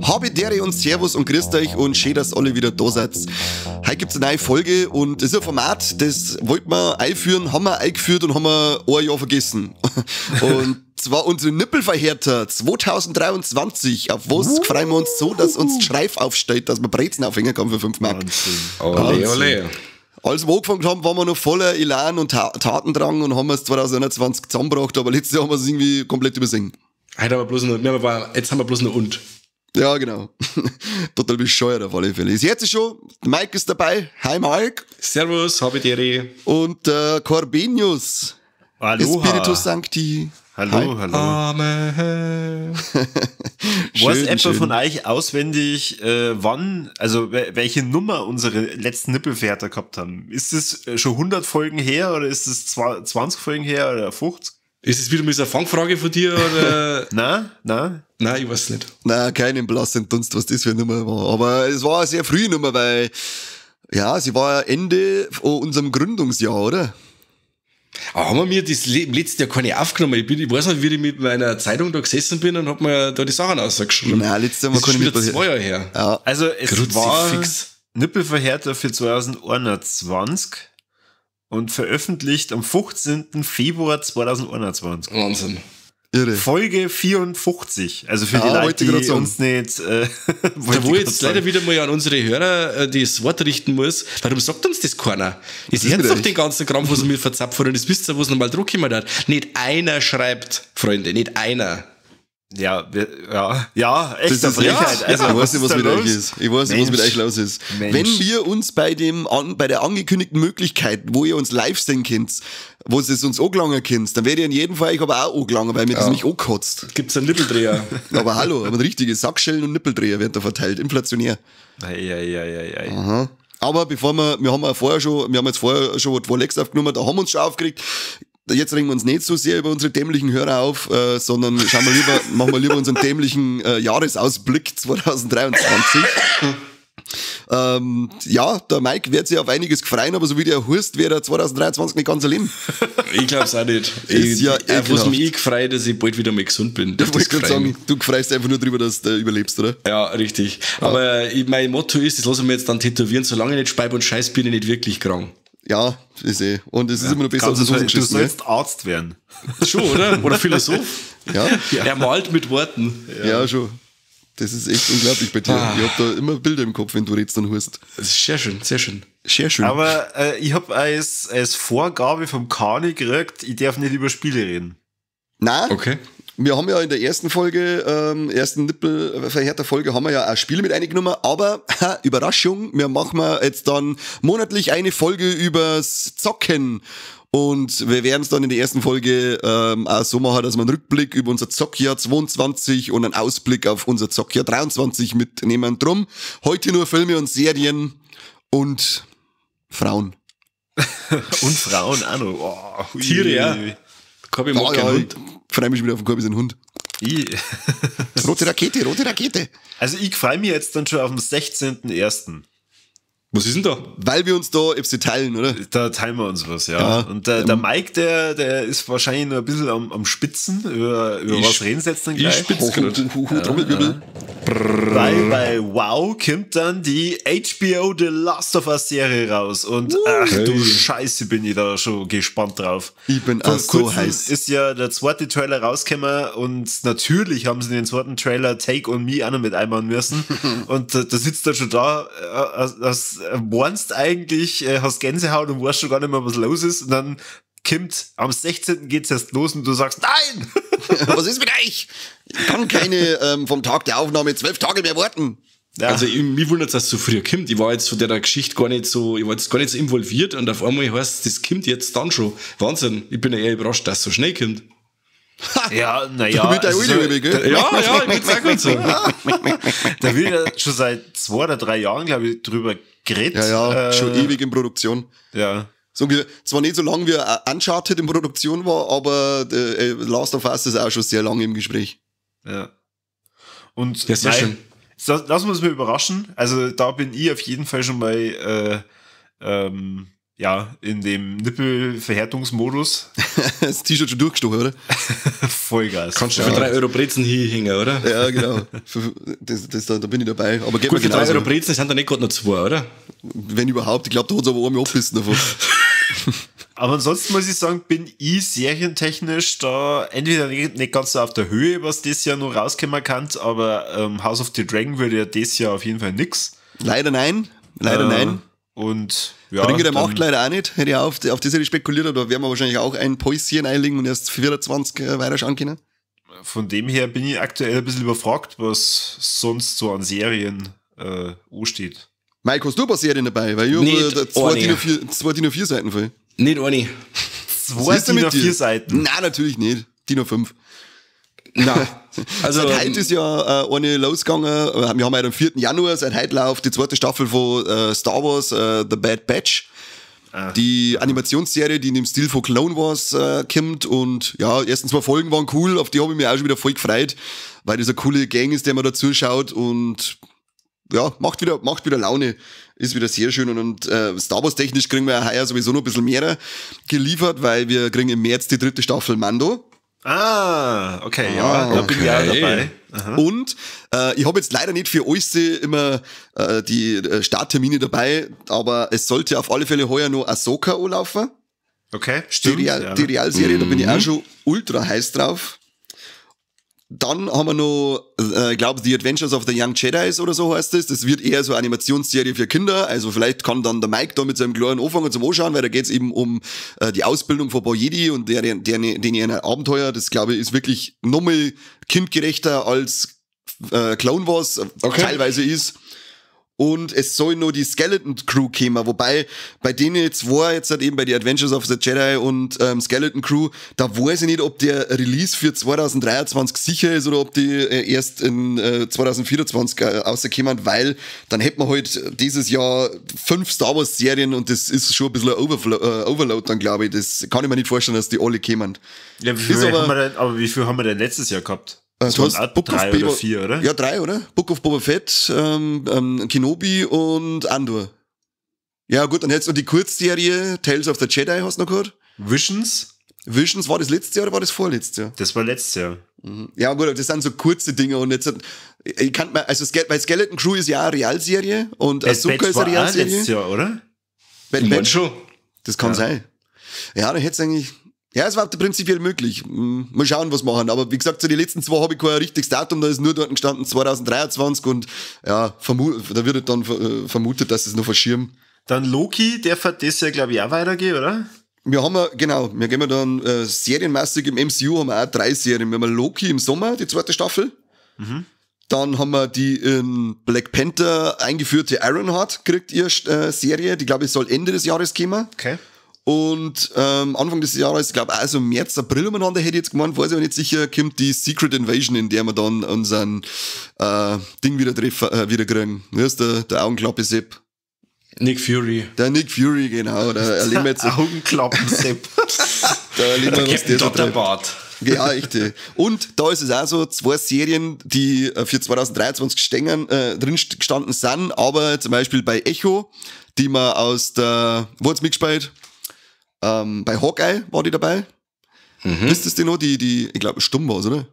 Habidere und Servus und grüßt euch und schön, dass alle wieder da seid. Heute gibt's eine neue Folge und das ist ein Format, das wollten wir einführen, haben wir eingeführt und haben wir ein Jahr vergessen. Und zwar unsere Nippelverhärter 2023. Auf was freuen wir uns so, dass uns die Schreif aufsteht, dass man Brezen aufhängen kann für 5 Mark. Ole, ole. Als wir angefangen haben, waren wir noch voller Elan und Tatendrang und haben es 2021 zusammengebracht, aber letztes Jahr haben wir es irgendwie komplett übersehen. Heute haben wir bloß noch, jetzt haben wir bloß noch und. Ja, genau. Total bescheuert auf alle Fälle. Ist jetzt schon, Mike ist dabei. Hi Mike. Servus, habidere. Und Corbinius. Aloha. Spiritus Sancti. Hallo, hi. Hallo. Amen. Weiß etwa von euch auswendig, wann, also welche Nummer unsere letzten Nippelverhärter gehabt haben? Ist es schon 100 Folgen her oder ist es 20 Folgen her oder 50? Ist es wieder mal so eine Fangfrage von dir? Oder? Nein, nein. Nein, ich weiß nicht. Nein, keinen blassen Dunst, was das für eine Nummer war. Aber es war eine sehr frühe Nummer, weil, ja, sie war ja Ende unserem Gründungsjahr, oder? Aber haben wir mir das im letzten Jahr keine aufgenommen? Ich weiß noch, wie ich mit meiner Zeitung da gesessen bin und hab mir da die Sachen rausgeschrieben. Nein, letztes Jahr haben wir das keine ist wieder 2 Jahre her. Ja. Also, es war Nippelverhärter für 2021. Und veröffentlicht am 15. Februar 2021. Wahnsinn. Irre. Folge 54. Also für die Leute, die uns nicht... Da wo ich jetzt leider wieder mal an unsere Hörer das Wort richten muss, warum sagt uns das keiner? Es hört doch den ganzen Kram, was mir verzapft wurde, und das wisst ihr, was nochmal Druck jemand hat. Nicht einer schreibt, Freunde, nicht einer. Ja, ja, ja, echt das ist Frechheit. Ja, also, ich weiß nicht, was mit euch ist. Ich weiß nicht, was mit euch los ist. Mensch. Wenn wir uns bei der angekündigten Möglichkeit, wo ihr uns live sehen könnt, wo es uns angelangen könnt, dann werde ich in jedem Fall, ich aber auch angelangen, weil mir das mich angekotzt. Gibt's einen Nippeldreher? Aber hallo, aber richtige Sackschellen und Nippeldreher werden da verteilt. Inflationär. Ei, ei, ei, ei, ei. Aha. Aber bevor wir haben ja vorher schon, wir haben jetzt vorher schon zwei Lecks aufgenommen, da haben wir uns schon aufgeregt. Jetzt regen wir uns nicht so sehr über unsere dämlichen Hörer auf, sondern schauen wir lieber, machen wir lieber unseren dämlichen Jahresausblick 2023. Ja, der Mike wird sich auf einiges freuen, aber so wie der Hurst wird er 2023 nicht ganz erleben. Ich glaub's auch nicht. Ist ja was mich gefreut, dass ich bald wieder mal gesund bin. Ich wollte gerade sagen, du freust einfach nur drüber, dass du überlebst, oder? Ja, richtig. Ja. Aber mein Motto ist, das lassen wir jetzt dann tätowieren, solange ich nicht speib und scheiß bin, ich nicht wirklich krank. Ja, ist eh. Und es ist immer noch besser als Du sollst Arzt werden. Schon, oder? Oder Philosoph. Ja. Ja. Er malt mit Worten. Ja. Ja, schon. Das ist echt unglaublich bei dir. Ich hab da immer Bilder im Kopf, wenn du redest und hust. Das ist sehr schön, sehr schön. Sehr schön. Aber ich hab als Vorgabe vom Kani gekriegt, ich darf nicht über Spiele reden. Nein. Okay. Wir haben ja in der ersten Folge, ersten Nippelverhärter-Folge, haben wir ja auch Spiele mit eingenommen, aber, Überraschung, wir machen jetzt dann monatlich eine Folge übers Zocken. Und wir werden es dann in der ersten Folge auch so machen, dass wir einen Rückblick über unser Zockjahr 22 und einen Ausblick auf unser Zockjahr 23 mitnehmen. Drum, heute nur Filme und Serien und Frauen. Und Frauen auch noch. Oh, Tiere, ja. Korbi mag keinen Hund. Ich freue mich wieder auf den Korbi, seinen Hund. Rote Rakete, rote Rakete. Also ich freue mich jetzt dann schon auf den 16.01. Was ist denn da? Weil wir uns da etwas teilen, oder? Da teilen wir uns was, ja. Ja. Und der Mike, der ist wahrscheinlich noch ein bisschen am Spitzen. Über was reden sie jetzt dann gleich? Ich spitze gerade. Trommelwirbel. Weil bei Wow kommt dann die HBO The Last of Us Serie raus. Und ach du Scheiße, bin ich da schon gespannt drauf. Ich bin auch so heiß. Ist ja der zweite Trailer rausgekommen und natürlich haben sie den zweiten Trailer Take On Me auch noch mit einbauen müssen. Und da sitzt er schon da, das warnst eigentlich, hast Gänsehaut und weißt schon gar nicht mehr, was los ist. Und dann kommt, am 16. geht's erst los und du sagst, nein! Was ist mit euch? Ich kann keine vom Tag der Aufnahme 12 Tage mehr warten. Ja. Also mich wundert es, dass es so früh kommt. Ich war jetzt von der Geschichte gar nicht so, ich war jetzt gar nicht so involviert und auf einmal heißt es, das kommt jetzt dann schon. Wahnsinn. Ich bin ja eher überrascht, dass es so schnell kommt. Ja, naja. Also, ja, ja, ich würd's auch gut sagen. Da wird ja schon seit 2 oder 3 Jahren, glaube ich, drüber geredet. Ja, ja, schon ewig in Produktion. Ja. So, zwar nicht so lange wie Uncharted in Produktion war, aber Last of Us ist auch schon sehr lange im Gespräch. Ja. Und ja, sehr schön. Lassen wir uns mal überraschen. Also da bin ich auf jeden Fall schon mal ja, in dem Nippelverhärtungsmodus. Das T-Shirt schon durchgestochen, oder? Vollgas. Kannst du für 3 Euro Brezen hinhängen, oder? Ja, genau. Da bin ich dabei. Aber geht gut, für 3 Euro Brezen sind da nicht gerade noch 2, oder? Wenn überhaupt. Ich glaube, da hat es aber einmal abbissen davon. Aber ansonsten muss ich sagen, bin ich serientechnisch da entweder nicht ganz so auf der Höhe, was das Jahr noch rauskommen kann, aber House of the Dragon würde ja das Jahr auf jeden Fall nix. Leider nein. Leider nein. Und ja, Ringe der Macht leider auch nicht. Hätte ich auf das hätte ich spekuliert, aber da werden wir wahrscheinlich auch ein Päuschen einlegen und erst 24 weiterschauen können. Von dem her bin ich aktuell ein bisschen überfragt, was sonst so an Serien ansteht. Mike, hast du ein paar Serien dabei? Weil ich habe 2 DIN A4 Seiten voll. Nicht eine. 2 DIN A4 Seiten? Nein, natürlich nicht. DIN A5. Nein. Also, seit heute ist ja eine losgegangen. Wir haben heute am 4. Januar, seit heute läuft die zweite Staffel von Star Wars, The Bad Batch. Ah. Die Animationsserie, die in dem Stil von Clone Wars kommt. Und ja, die ersten 2 Folgen waren cool, auf die habe ich mich auch schon wieder voll gefreut, weil das eine coole Gang ist, der man da zuschaut und ja, macht wieder Laune. Ist wieder sehr schön und Star Wars technisch kriegen wir heuer sowieso noch ein bisschen mehr geliefert, weil wir kriegen im März die 3. Staffel Mando. Ah, okay, ja, da bin ich auch dabei. Aha. Und ich habe jetzt leider nicht für alles immer die Starttermine dabei, aber es sollte auf alle Fälle heuer noch Ahsoka anlaufen. Okay, stimmt. Die Realserie, da bin ich auch schon ultra heiß drauf. Dann haben wir noch, ich glaube, The Adventures of the Young Jedis oder so heißt das. Das wird eher so eine Animationsserie für Kinder. Also vielleicht kann dann der Mike da mit seinem kleinen anfangen zum Anschauen, weil da geht's eben um die Ausbildung von paar Jedi und deren ihren Abenteuer. Das, glaube ich, ist wirklich nochmal kindgerechter als Clone Wars teilweise ist. Und es soll nur die Skeleton Crew kommen, wobei bei denen zwei jetzt halt eben bei die Adventures of the Jedi und Skeleton Crew, da weiß ich nicht, ob der Release für 2023 sicher ist oder ob die erst in 2024 rauskommen, weil dann hätten wir halt dieses Jahr 5 Star Wars Serien und das ist schon ein bisschen ein Overload dann, glaube ich. Das kann ich mir nicht vorstellen, dass die alle kommen. Ja, wie viel haben wir denn letztes Jahr gehabt? Das waren auch 3 oder 4, oder? Ja, 3, oder? Book of Boba Fett, Kenobi und Andor. Ja, gut, dann hättest du noch die Kurzserie Tales of the Jedi, hast du noch gehört? Visions? Visions, war das letztes Jahr oder war das vorletztes Jahr? Das war letztes Jahr. Mhm. Ja, gut, das sind so kurze Dinge und jetzt, ich kann mir, also, weil Skeleton Crew ist ja eine Realserie und Ahsoka ist eine Realserie. Letztes Jahr, oder? Bad Batch schon. Das kann sein. Ja, dann hätt's eigentlich. Ja, es war prinzipiell möglich. Mal schauen, was machen. Aber wie gesagt, so die letzten 2 habe ich kein richtiges Datum, da ist nur dort gestanden 2023 und ja, da wird dann vermutet, dass es noch verschirmen. Dann Loki, der wird das ja, glaube ich, auch weitergehen, oder? Wir haben ja, genau, wir gehen dann serienmäßig im MCU haben wir auch 3 Serien. Wir haben Loki im Sommer, die 2. Staffel. Mhm. Dann haben wir die in Black Panther eingeführte Ironheart, kriegt ihr Serie, die, glaube ich, soll Ende des Jahres kommen. Okay. Und Anfang des Jahres, ich glaube also März, April umeinander, hätte ich jetzt gemeint, weiß ich aber nicht sicher, kommt die Secret Invasion, in der wir dann unseren Ding wieder treffen, wieder kriegen. Wie ist der Augenklappe-Sepp? Nick Fury. Der Nick Fury, genau. Da erleben wir jetzt Augenklappen-Sepp. Da erleben wir, was der so treibt. Ja, echt. Und da ist es auch so, 2 Serien, die für 2023 drin gestanden sind, aber zum Beispiel bei Echo, die man aus der, wo hat's mitgespielt? Bei Hawkeye war die dabei. Mhm. Wisst ihr die noch? Die, ich glaube, stumm war's, oder?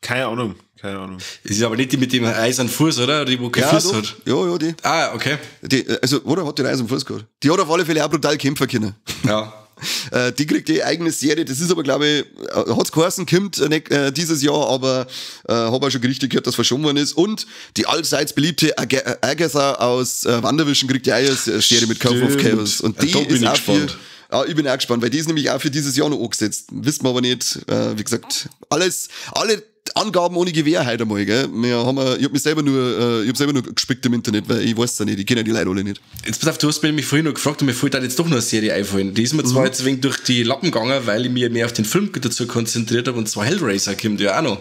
Keine Ahnung. Das ist aber nicht die mit dem eisernen Fuß, oder? Die, wo kein Fuß hat. Ja, die. Ah, okay. Die, also, oder hat die einen eisernen Fuß gehabt? Die hat auf alle Fälle auch brutal kämpfen können. Ja. Die kriegt die eigene Serie, das ist aber, glaube ich, hat's geheißen, kommt dieses Jahr, aber habe auch schon Gerüchte gehört, dass verschoben worden ist. Und die allseits beliebte Agatha aus WandaVision kriegt die eigene Serie mit Cove of Chaos. Und die ist auch für, ja, ich bin auch gespannt, weil die ist nämlich auch für dieses Jahr noch angesetzt. Wissen wir aber nicht, wie gesagt, alle Angaben ohne Gewähr heute einmal, gell? Ich hab mich selber nur, gespickt im Internet, weil ich weiß es ja nicht, ich kenne ja die Leute alle nicht. Jetzt pass auf, du hast mich nämlich vorhin noch gefragt und mir fällt da jetzt doch noch eine Serie einfallen. Die ist mir zwar jetzt ein wenig durch die Lappen gegangen, weil ich mich mehr auf den Film dazu konzentriert habe, und zwar Hellraiser kommt ja auch noch.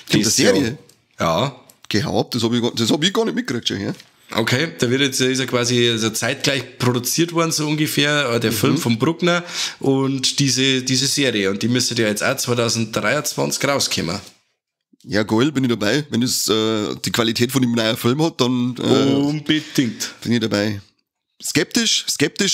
Kommt eine Serie? Ja. Gehabt, das hab ich gar nicht mitgekriegt schon, ja? Okay, da wird jetzt, ist ja quasi also zeitgleich produziert worden, so ungefähr, der Film von Bruckner und diese Serie. Und die müsste ja jetzt auch 2023 rauskommen. Ja, geil, bin ich dabei. Wenn es die Qualität von dem neuen Film hat, dann unbedingt bin ich dabei. Skeptisch,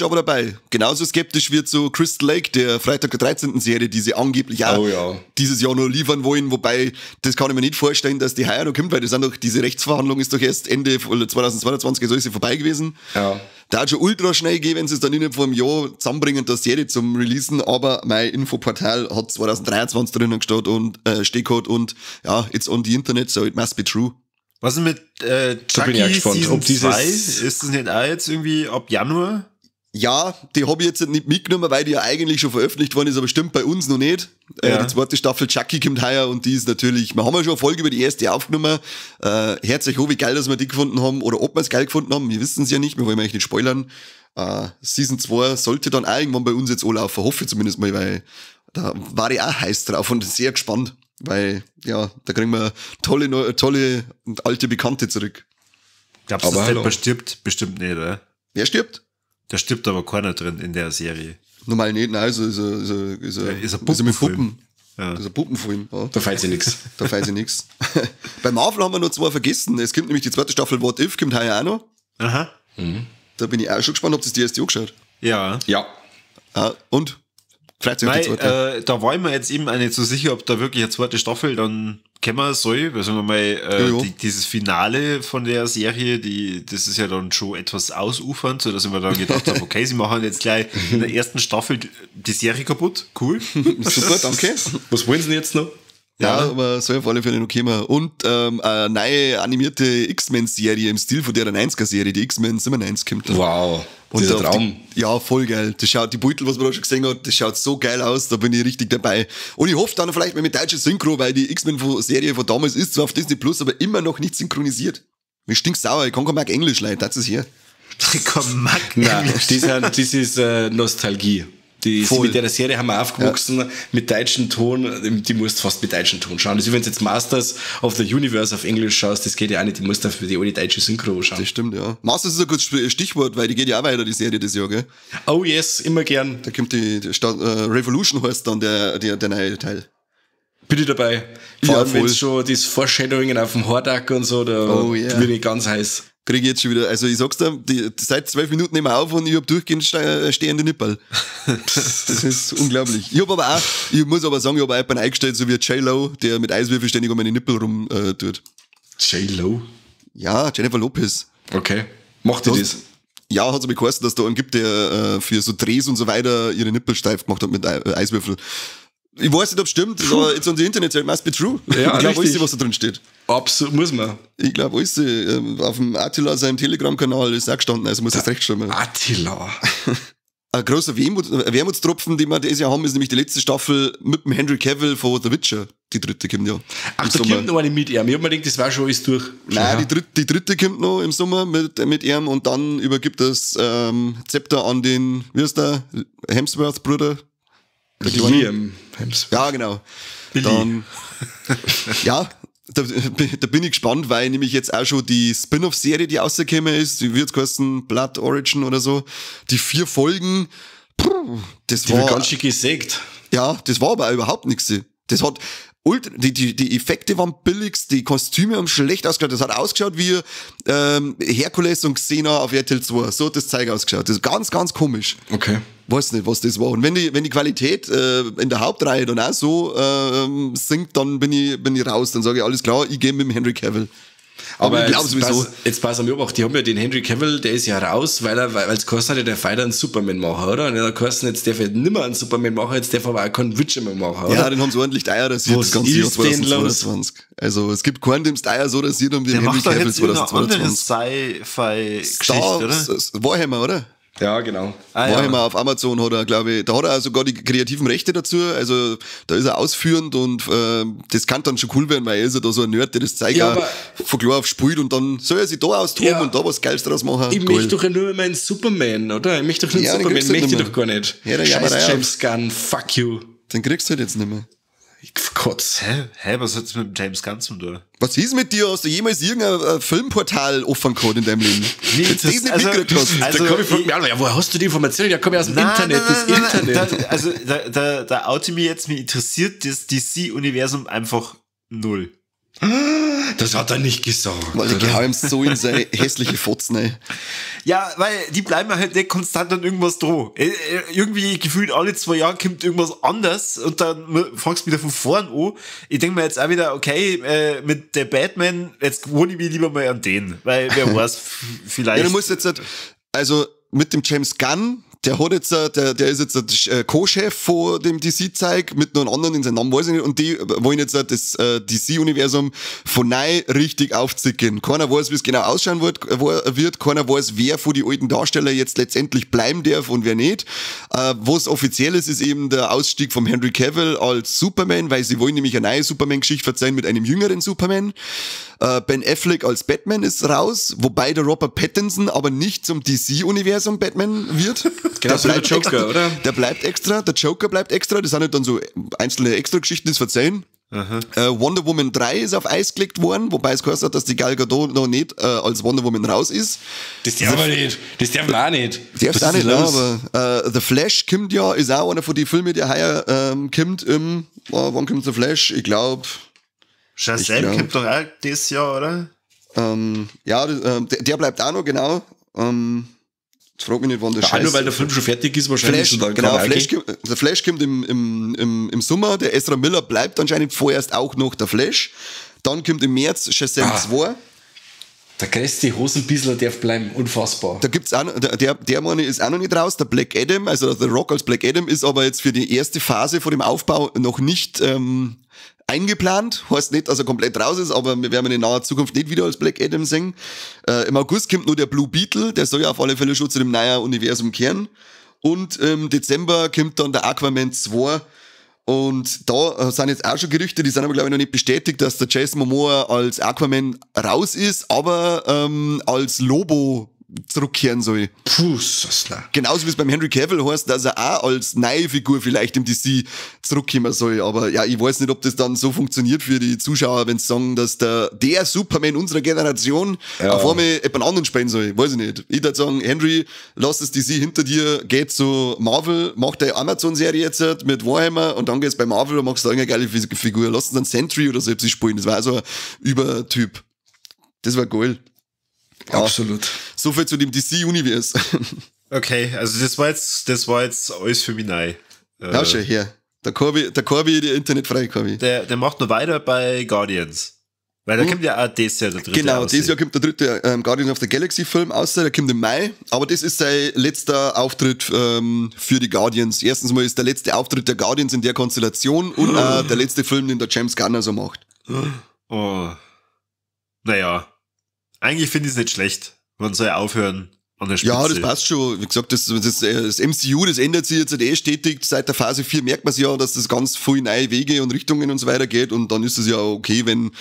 aber dabei. Genauso skeptisch wird so Crystal Lake, der Freitag der 13. Serie, die sie angeblich auch dieses Jahr noch liefern wollen, wobei, das kann ich mir nicht vorstellen, dass die heuer noch kommt, weil das sind doch, diese Rechtsverhandlung ist doch erst Ende 2022, also ist sie vorbei gewesen. Ja. Da hat schon ultra schnell gehen, wenn sie es dann innerhalb von einem Jahr zusammenbringen, das Serie zum Releasen, aber mein Infoportal hat 2023 drinnen gestanden und steht und ja, it's on the Internet, so it must be true. Was ist mit Chucky Season 2? Ist das nicht auch jetzt irgendwie ab Januar? Ja, die habe ich jetzt nicht mitgenommen, weil die ja eigentlich schon veröffentlicht worden ist, aber stimmt bei uns noch nicht. Ja. Die zweite Staffel Chucky kommt heuer und die ist natürlich, wir haben ja schon eine Folge über die erste aufgenommen. Herzlich hoch, wie geil, dass wir die gefunden haben oder ob wir es geil gefunden haben, wir wissen es ja nicht, wir wollen eigentlich nicht spoilern. Season 2 sollte dann auch irgendwann bei uns jetzt anlaufen, hoffe ich zumindest mal, weil da war ich auch heiß drauf und sehr gespannt. Weil, ja, da kriegen wir tolle und alte Bekannte zurück. Glaubst du, dass der stirbt? Bestimmt nicht, oder? Wer stirbt? Da stirbt aber keiner drin in der Serie. Normal nicht, nein, also ist ein Puppenfilm. Ja. Das ist ein Puppenfilm. Ja. Da fällt sie nix. Da fällt sie nix. Bei Marvel haben wir noch zwei vergessen. Es kommt nämlich die zweite Staffel What If, kommt heuer auch noch. Aha. Mhm. Da bin ich auch schon gespannt, ob das die erste angeschaut. Ja. Ja. Ah, und? Freut sich auf die zweite. Da war ich mir jetzt eben auch nicht so sicher, ob da wirklich eine zweite Staffel dann kommen soll. Weil sagen wir mal, dieses Finale von der Serie, das ist ja dann schon etwas ausufernd, sodass ich mir dann gedacht habe, okay, sie machen jetzt gleich in der ersten Staffel die Serie kaputt. Cool. Super, danke. Was wollen sie denn jetzt noch? Ja, aber soll auf alle Fälle noch kommen. Und eine neue animierte X-Men-Serie im Stil von der 90er-Serie, die X-Men 97 kommt dann. Wow, und dieser Traum. Ja, voll geil. Das schaut, die Beutel, was man da schon gesehen hat, das schaut so geil aus, da bin ich richtig dabei. Und ich hoffe dann vielleicht mal mit deutscher Synchro, weil die X-Men-Serie von damals ist zwar auf Disney Plus, aber immer noch nicht synchronisiert. Mir stinkt sauer, ich kann kein Mark Englisch, Leute, das ist hier. Ich kann Mark Englisch. Nein, das ist Nostalgie. Mit der Serie haben wir aufgewachsen, mit deutschem Ton, die musst fast mit deutschem Ton schauen. Das ist, wenn du jetzt Masters of the Universe auf Englisch schaust, das geht ja auch nicht, die musst dafür die alte deutsche Synchro schauen. Das stimmt, ja. Masters ist ein gutes Stichwort, weil die geht ja auch weiter, die Serie das Jahr, gell? Oh yes, immer gern. Da kommt die Revolution heißt dann der neue Teil. Bin ich dabei. Vor allem, wenn schon das Foreshadowing auf dem Hordak und so, da bin ich ganz heiß. Kriege ich jetzt schon wieder, also ich sag's dir, seit 12 Minuten nehmen wir auf und ich hab durchgehend stehende Nippel. Das ist unglaublich. Ich hab aber auch, ich muss aber sagen, ich hab auch jemanden eingestellt, so wie J-Lo, der mit Eiswürfel ständig um meine Nippel rum tut. J-Lo? Ja, Jennifer Lopez. Okay. Macht die das? Ja, hat es aber geheißen, dass da einen gibt, der für so Drehs und so weiter ihre Nippel steif gemacht hat mit Eiswürfel. Ich weiß nicht, ob es stimmt, aber jetzt on the Internet, it must be true. Ja, ich glaube, alles, was da drin steht. Absolut, muss man. Ich glaube, alles. Auf dem Attila, seinem Telegram-Kanal, ist auch gestanden, also muss das recht stimmen. Attila. Ein großer Wermutstropfen, den wir dieses Jahr haben, ist nämlich die letzte Staffel mit dem Henry Cavill von The Witcher. Die dritte kommt ja. Ach, da kommt noch eine mit ihm. Ich hab mir gedacht, das war schon alles durch. Nein, die dritte kommt noch im Sommer mit ihm und dann übergibt das Zepter an den, wie heißt der? Hemsworth-Bruder. Liam Hemsworth. Ja, genau. Billy. Dann, ja, da bin ich gespannt, weil nämlich jetzt auch schon die Spin-off-Serie, die rausgekommen ist, die wird heißen Blood Origin oder so, die 4 Folgen, das die war ganz schön gesägt. Ja, das war aber auch überhaupt nichts. Das hat ultra, die Effekte waren billigst, die Kostüme haben schlecht ausgeschaut. Das hat ausgeschaut wie Herkules und Xena auf RTL 2. So hat das Zeug ausgeschaut. Das ist ganz, ganz komisch. Okay. Weiß nicht, was das war. Und wenn die Qualität in der Hauptreihe dann auch so sinkt, dann bin ich raus. Dann sage ich, alles klar, ich gehe mit dem Henry Cavill. Aber ich glaube sowieso. Jetzt pass auf, die haben ja den Henry Cavill, der ist ja raus, weil es geheißen hat, der darf weiter einen Superman machen, oder? Und er hat geheißen, jetzt darf er nimmer einen Superman machen, jetzt darf er aber auch keinen Witcher mehr machen, oder? Ja, den haben sie ordentlich Eier rasiert, das ganze Jahr 2022. Also es gibt keinen, dem es Eier so rasiert um den Henry Cavill 2022. Sci-Fi-Geschichte, oder? Warhammer, oder? Ja, genau. Warhammer auf Amazon hat er, glaube ich, da hat er auch sogar die kreativen Rechte dazu, also da ist er ausführend und das kann dann schon cool werden, weil er ist ja da so ein Nerd, der das Zeug ja, von klar auf spielt und dann soll er sich da austoben und da was Geiles draus machen. Ich möchte doch ja nur meinen Superman, oder? Ich möchte doch nur einen Superman, möchte ich doch gar nicht. Ja, Scheiß James Gunn, fuck you. Den kriegst du halt jetzt nicht mehr. Kotz. Hä, was hat's mit James Gunn zu tun? Was ist mit dir? Hast du jemals irgendein Filmportal offen gehabt in deinem Leben? Nee, das, das nicht also, mitgekriegt hast. also, da komm ich, frag mich an, ja, woher hast du die Informationen? Ja, komm ich aus dem Internet, das Internet. Da, also, da oute mich jetzt, mich interessiert das DC-Universum einfach null. Das hat er nicht gesagt. Weil ich hau ihm so in seine hässliche Fotzen rein. Ja, weil die bleiben halt nicht konstant an irgendwas dran. Irgendwie gefühlt alle 2 Jahre kommt irgendwas anders und dann fangst du wieder von vorn an. Ich denk mir jetzt auch wieder, okay, mit der Batman, jetzt wohne ich mich lieber mal an den, weil wer weiß, vielleicht. Ja, du musst jetzt halt, also mit dem James Gunn, der hat jetzt, der ist jetzt der Co-Chef von dem DC-Zeug mit noch einem anderen, in seinem Namen weiß ich nicht, und die wollen jetzt das DC-Universum von neu richtig aufziehen. Keiner weiß, wie es genau ausschauen wird, keiner weiß, wer von die alten Darsteller jetzt letztendlich bleiben darf und wer nicht. Was offiziell ist, ist eben der Ausstieg vom Henry Cavill als Superman, weil sie wollen nämlich eine neue Superman-Geschichte verzeihen mit einem jüngeren Superman. Ben Affleck als Batman ist raus, wobei der Robert Pattinson aber nicht zum DC-Universum Batman wird. Genau, so der Joker, extra, oder? Der bleibt extra, der Joker bleibt extra, das sind halt dann so einzelne Extra-Geschichten, das verzeihen. Wonder Woman 3 ist auf Eis gelegt worden, wobei es geheißen hat, dass die Gal Gadot noch nicht als Wonder Woman raus ist. Das darf man nicht. Das darf man auch nicht. Darf's auch nicht, ne, aber The Flash kommt ja, ist auch einer von den Filmen, der heuer kommt im, wann kommt The Flash? Ich glaube. Shazam kommt doch auch dieses Jahr, oder? Ja, der bleibt auch noch, genau. Jetzt frag mich nicht, wann der ja, Scheiß... Nur weil der Film schon fertig ist, wahrscheinlich. Flash, dann genau, der Flash kommt im Sommer, der Ezra Miller bleibt anscheinend vorerst auch noch der Flash. Dann kommt im März Shazam 2. Der größte Hosenbissler darf bleiben, unfassbar. Da gibt's auch, der meine ist auch noch nicht raus, der Black Adam, also The Rock als Black Adam ist aber jetzt für die erste Phase vor dem Aufbau noch nicht eingeplant. Heißt nicht, dass er komplett raus ist, aber wir werden ihn in naher Zukunft nicht wieder als Black Adam sehen. Im August kommt nur der Blue Beetle, der soll ja auf alle Fälle schon zu dem neuen Universum kehren. Und im Dezember kommt dann der Aquaman 2. Und da sind jetzt auch schon Gerüchte, die sind aber glaube ich noch nicht bestätigt, dass der Jason Momoa als Aquaman raus ist, aber als Lobo zurückkehren soll. Puh, Sasla. Genauso wie es beim Henry Cavill heißt, dass er auch als neue Figur vielleicht im DC zurückkommen soll. Aber ja, ich weiß nicht, ob das dann so funktioniert für die Zuschauer, wenn sie sagen, dass der Superman unserer Generation auf einmal jemand anderen spielen soll. Weiß ich nicht. Ich würde sagen, Henry, lass das DC hinter dir, geh zu Marvel, mach deine Amazon-Serie jetzt mit Warhammer und dann gehst bei Marvel und machst da irgendeine geile Figur. Lass uns dann Sentry oder so spielen. Das war also ein Übertyp. Das war geil. Ja, absolut. So viel zu dem DC-Universe. Okay, also das war jetzt alles für mich neu. Ja, schon her. Der Corby, der Internet frei, Corby. Der macht noch weiter bei Guardians. Weil da kommt ja auch dieses Jahr der dritte. Genau, dieses Jahr kommt der dritte Guardians of the Galaxy Film raus, der kommt im Mai. Aber das ist sein letzter Auftritt für die Guardians. Erstens mal ist der letzte Auftritt der Guardians in der Konstellation und der letzte Film, den der James Gunn so macht. Oh. Naja. Eigentlich finde ich es nicht schlecht. Man soll aufhören an der Spitze. Ja, das passt schon. Wie gesagt, das MCU, das ändert sich jetzt eh stetig. Seit der Phase 4 merkt man es ja, dass das ganz viel neue Wege und Richtungen und so weiter geht. Und dann ist es ja okay, wenn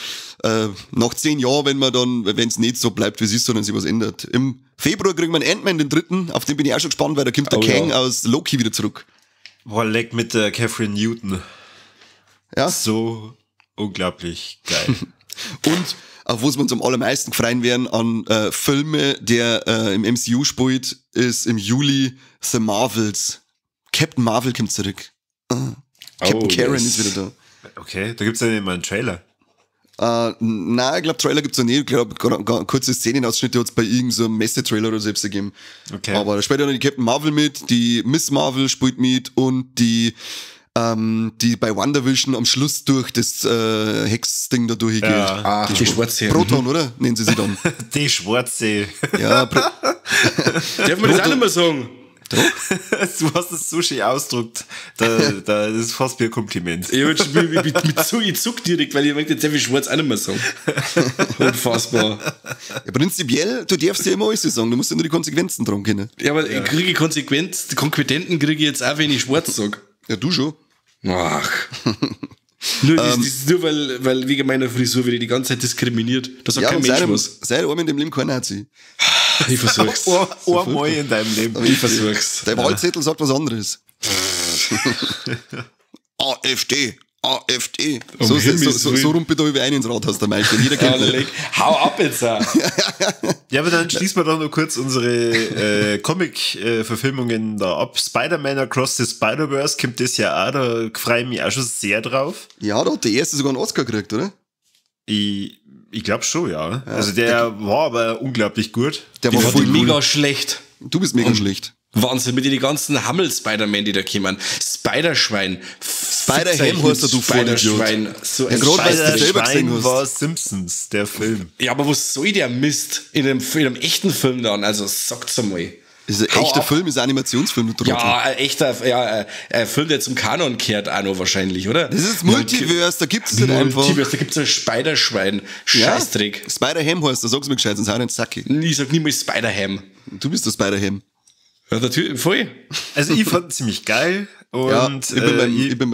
nach 10 Jahren, wenn man dann, wenn es nicht so bleibt, wie es ist, sondern sich was ändert. Im Februar kriegen wir einen Ant-Man, den dritten. Auf den bin ich auch schon gespannt, weil da kommt der Kang aus Loki wieder zurück. Boah, leck mit der Catherine Newton. Ja. So unglaublich geil. Und auf was wir uns am allermeisten freuen werden an Filme, der im MCU spielt, ist im Juli The Marvels. Captain Marvel kommt zurück. Captain Karen ist wieder da. Okay, da gibt's ja nicht mal einen Trailer. Nein, ich glaube, Trailer gibt's noch nicht. Ich glaube, kurze Szenenausschnitte hat's bei irgendeinem so Messetrailer oder so selbst gegeben. Okay. Aber da spielt ja noch die Captain Marvel mit, die Miss Marvel spielt mit und die bei WandaVision am Schluss durch das Hex-Ding da durchgeht. Ja. Ach, die schwarze. Proton, oder? Nennen sie sie dann. Die schwarze. Ja, Darf man das auch nicht mehr sagen? Doch. Du hast es so schön ausgedrückt. Das ist fast wie ein Kompliment. Ich zuck direkt, weil ich möchte jetzt einfach schwarz auch nicht mehr sagen. Unfassbar. Ja, prinzipiell, du darfst ja immer alles sagen. Du musst ja nur die Konsequenzen dran kennen. Ja, aber ich kriege Konsequenten kriege ich jetzt auch, wenn ich schwarz sage. Ja, du schon. Ach. Nur, das ist nur weil wegen meiner Frisur werde ich die ganze Zeit diskriminiert. Das sagt ja, kein Mensch was. Seit einmal in dem Leben keiner hat sie. Ich versuch's. Einmal in deinem Leben. Ich versuch's. Der Wahlzettel sagt was anderes. AfD. AfD. Um so rumpelt da über einen ins Rathaus, der Mike. Jeder kennt den. Hau ab jetzt. Ja, aber dann schließen wir doch noch kurz unsere Comic-Verfilmungen da ab. Spider-Man Across the Spider-Verse kommt das ja auch, da freue ich mich auch schon sehr drauf. Ja, da hat der erste sogar einen Oscar gekriegt, oder? Ich glaube schon, ja. Also der war aber unglaublich gut. Der war voll mega schlecht. Du bist mega schlecht. Wahnsinn, mit den ganzen Hammel-Spider-Man, die da kommen. Spider-Schwein. Spider-Ham heißt du Spider-Schwein. So ein Spider-Schwein war Simpsons, der Film. Ja, aber was soll der Mist in einem echten Film dann? Also sagt's einmal. Ist ein echter Film, ist ein Animationsfilm. Ja, ein echter, ja, ein Film, der zum Kanon kehrt auch noch wahrscheinlich, oder? Das ist Multiverse, da gibt es nicht einfach. Multiverse, da gibt es ein Spider-Schwein. Scheißdreck. Ja, Spider-Ham heißt, da sag's mir gescheit, sonst hau ich einen Zacki. Ich sag niemals Spider-Ham. Du bist der Spider-Ham. Ja, natürlich, voll. Also ich fand ihn ziemlich geil und ja,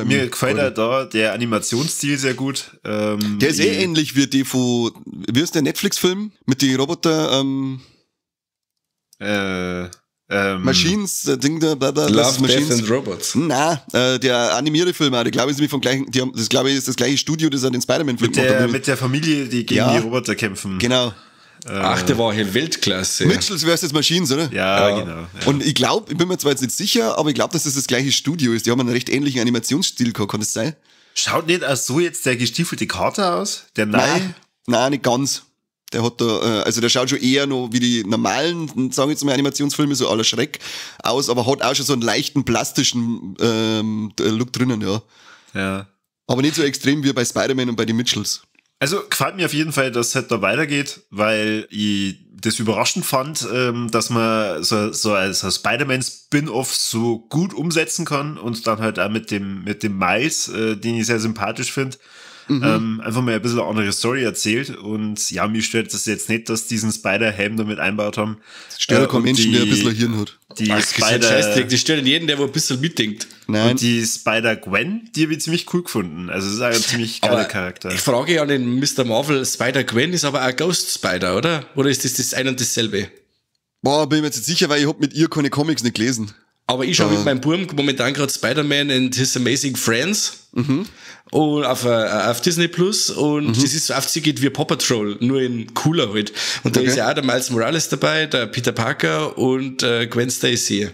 mir gefällt auch da der Animationsstil sehr gut. Der ist eh ähnlich wie die von, wie ist der Netflix-Film mit den Roboter, Machines, Ding da, bla, bla, Love, Machines. Death and Robots. Na, der animierte Film, der glaube ich ist nämlich vom gleichen, das glaube ich ist das gleiche Studio, das an den Spider-Man-Film gemacht hat. Mit der Familie, die gegen die Roboter kämpfen. Genau. Ach, der war hier Weltklasse. Mitchells vs. Machines, oder? Ja, genau. Ja. Und ich glaube, ich bin mir zwar jetzt nicht sicher, aber ich glaube, dass das das gleiche Studio ist. Die haben einen recht ähnlichen Animationsstil gehabt, kann das sein? Schaut nicht auch so jetzt der gestiefelte Kater aus? Der Nein, nein, nicht ganz. Der hat da, also der schaut schon eher noch wie die normalen, sagen wir jetzt mal, Animationsfilme, so aller Schreck aus, aber hat auch schon so einen leichten plastischen Look drinnen, ja. Ja. Aber nicht so extrem wie bei Spider-Man und bei den Mitchells. Also gefällt mir auf jeden Fall, dass es halt da weitergeht, weil ich das überraschend fand, dass man so als Spider-Man-Spin-Off so gut umsetzen kann und dann halt auch mit dem Miles, den ich sehr sympathisch finde, einfach mal ein bisschen eine andere Story erzählt. Und ja, mir stört das jetzt nicht, dass diesen Spider-Ham damit einbaut haben. Das stört keinen Menschen, der ein bisschen Hirn hat. Die Spider, das stört jeden, der wo ein bisschen mitdenkt. Nein. Und die Spider-Gwen, die habe ich ziemlich cool gefunden. Also das ist ein ziemlich geiler Charakter. Ich frage an den Mr. Marvel, Spider-Gwen ist aber auch Ghost Spider, oder? Oder ist das ein und dasselbe? Boah, bin ich mir jetzt nicht sicher, weil ich hab mit ihr keine Comics nicht gelesen. Aber ich schaue mit meinem Buben momentan gerade Spider-Man and His Amazing Friends und auf Disney Plus und das ist so aufzieht wie Paw Patrol, nur in cooler halt. Und da ist ja auch der Miles Morales dabei, der Peter Parker und Gwen Stacy.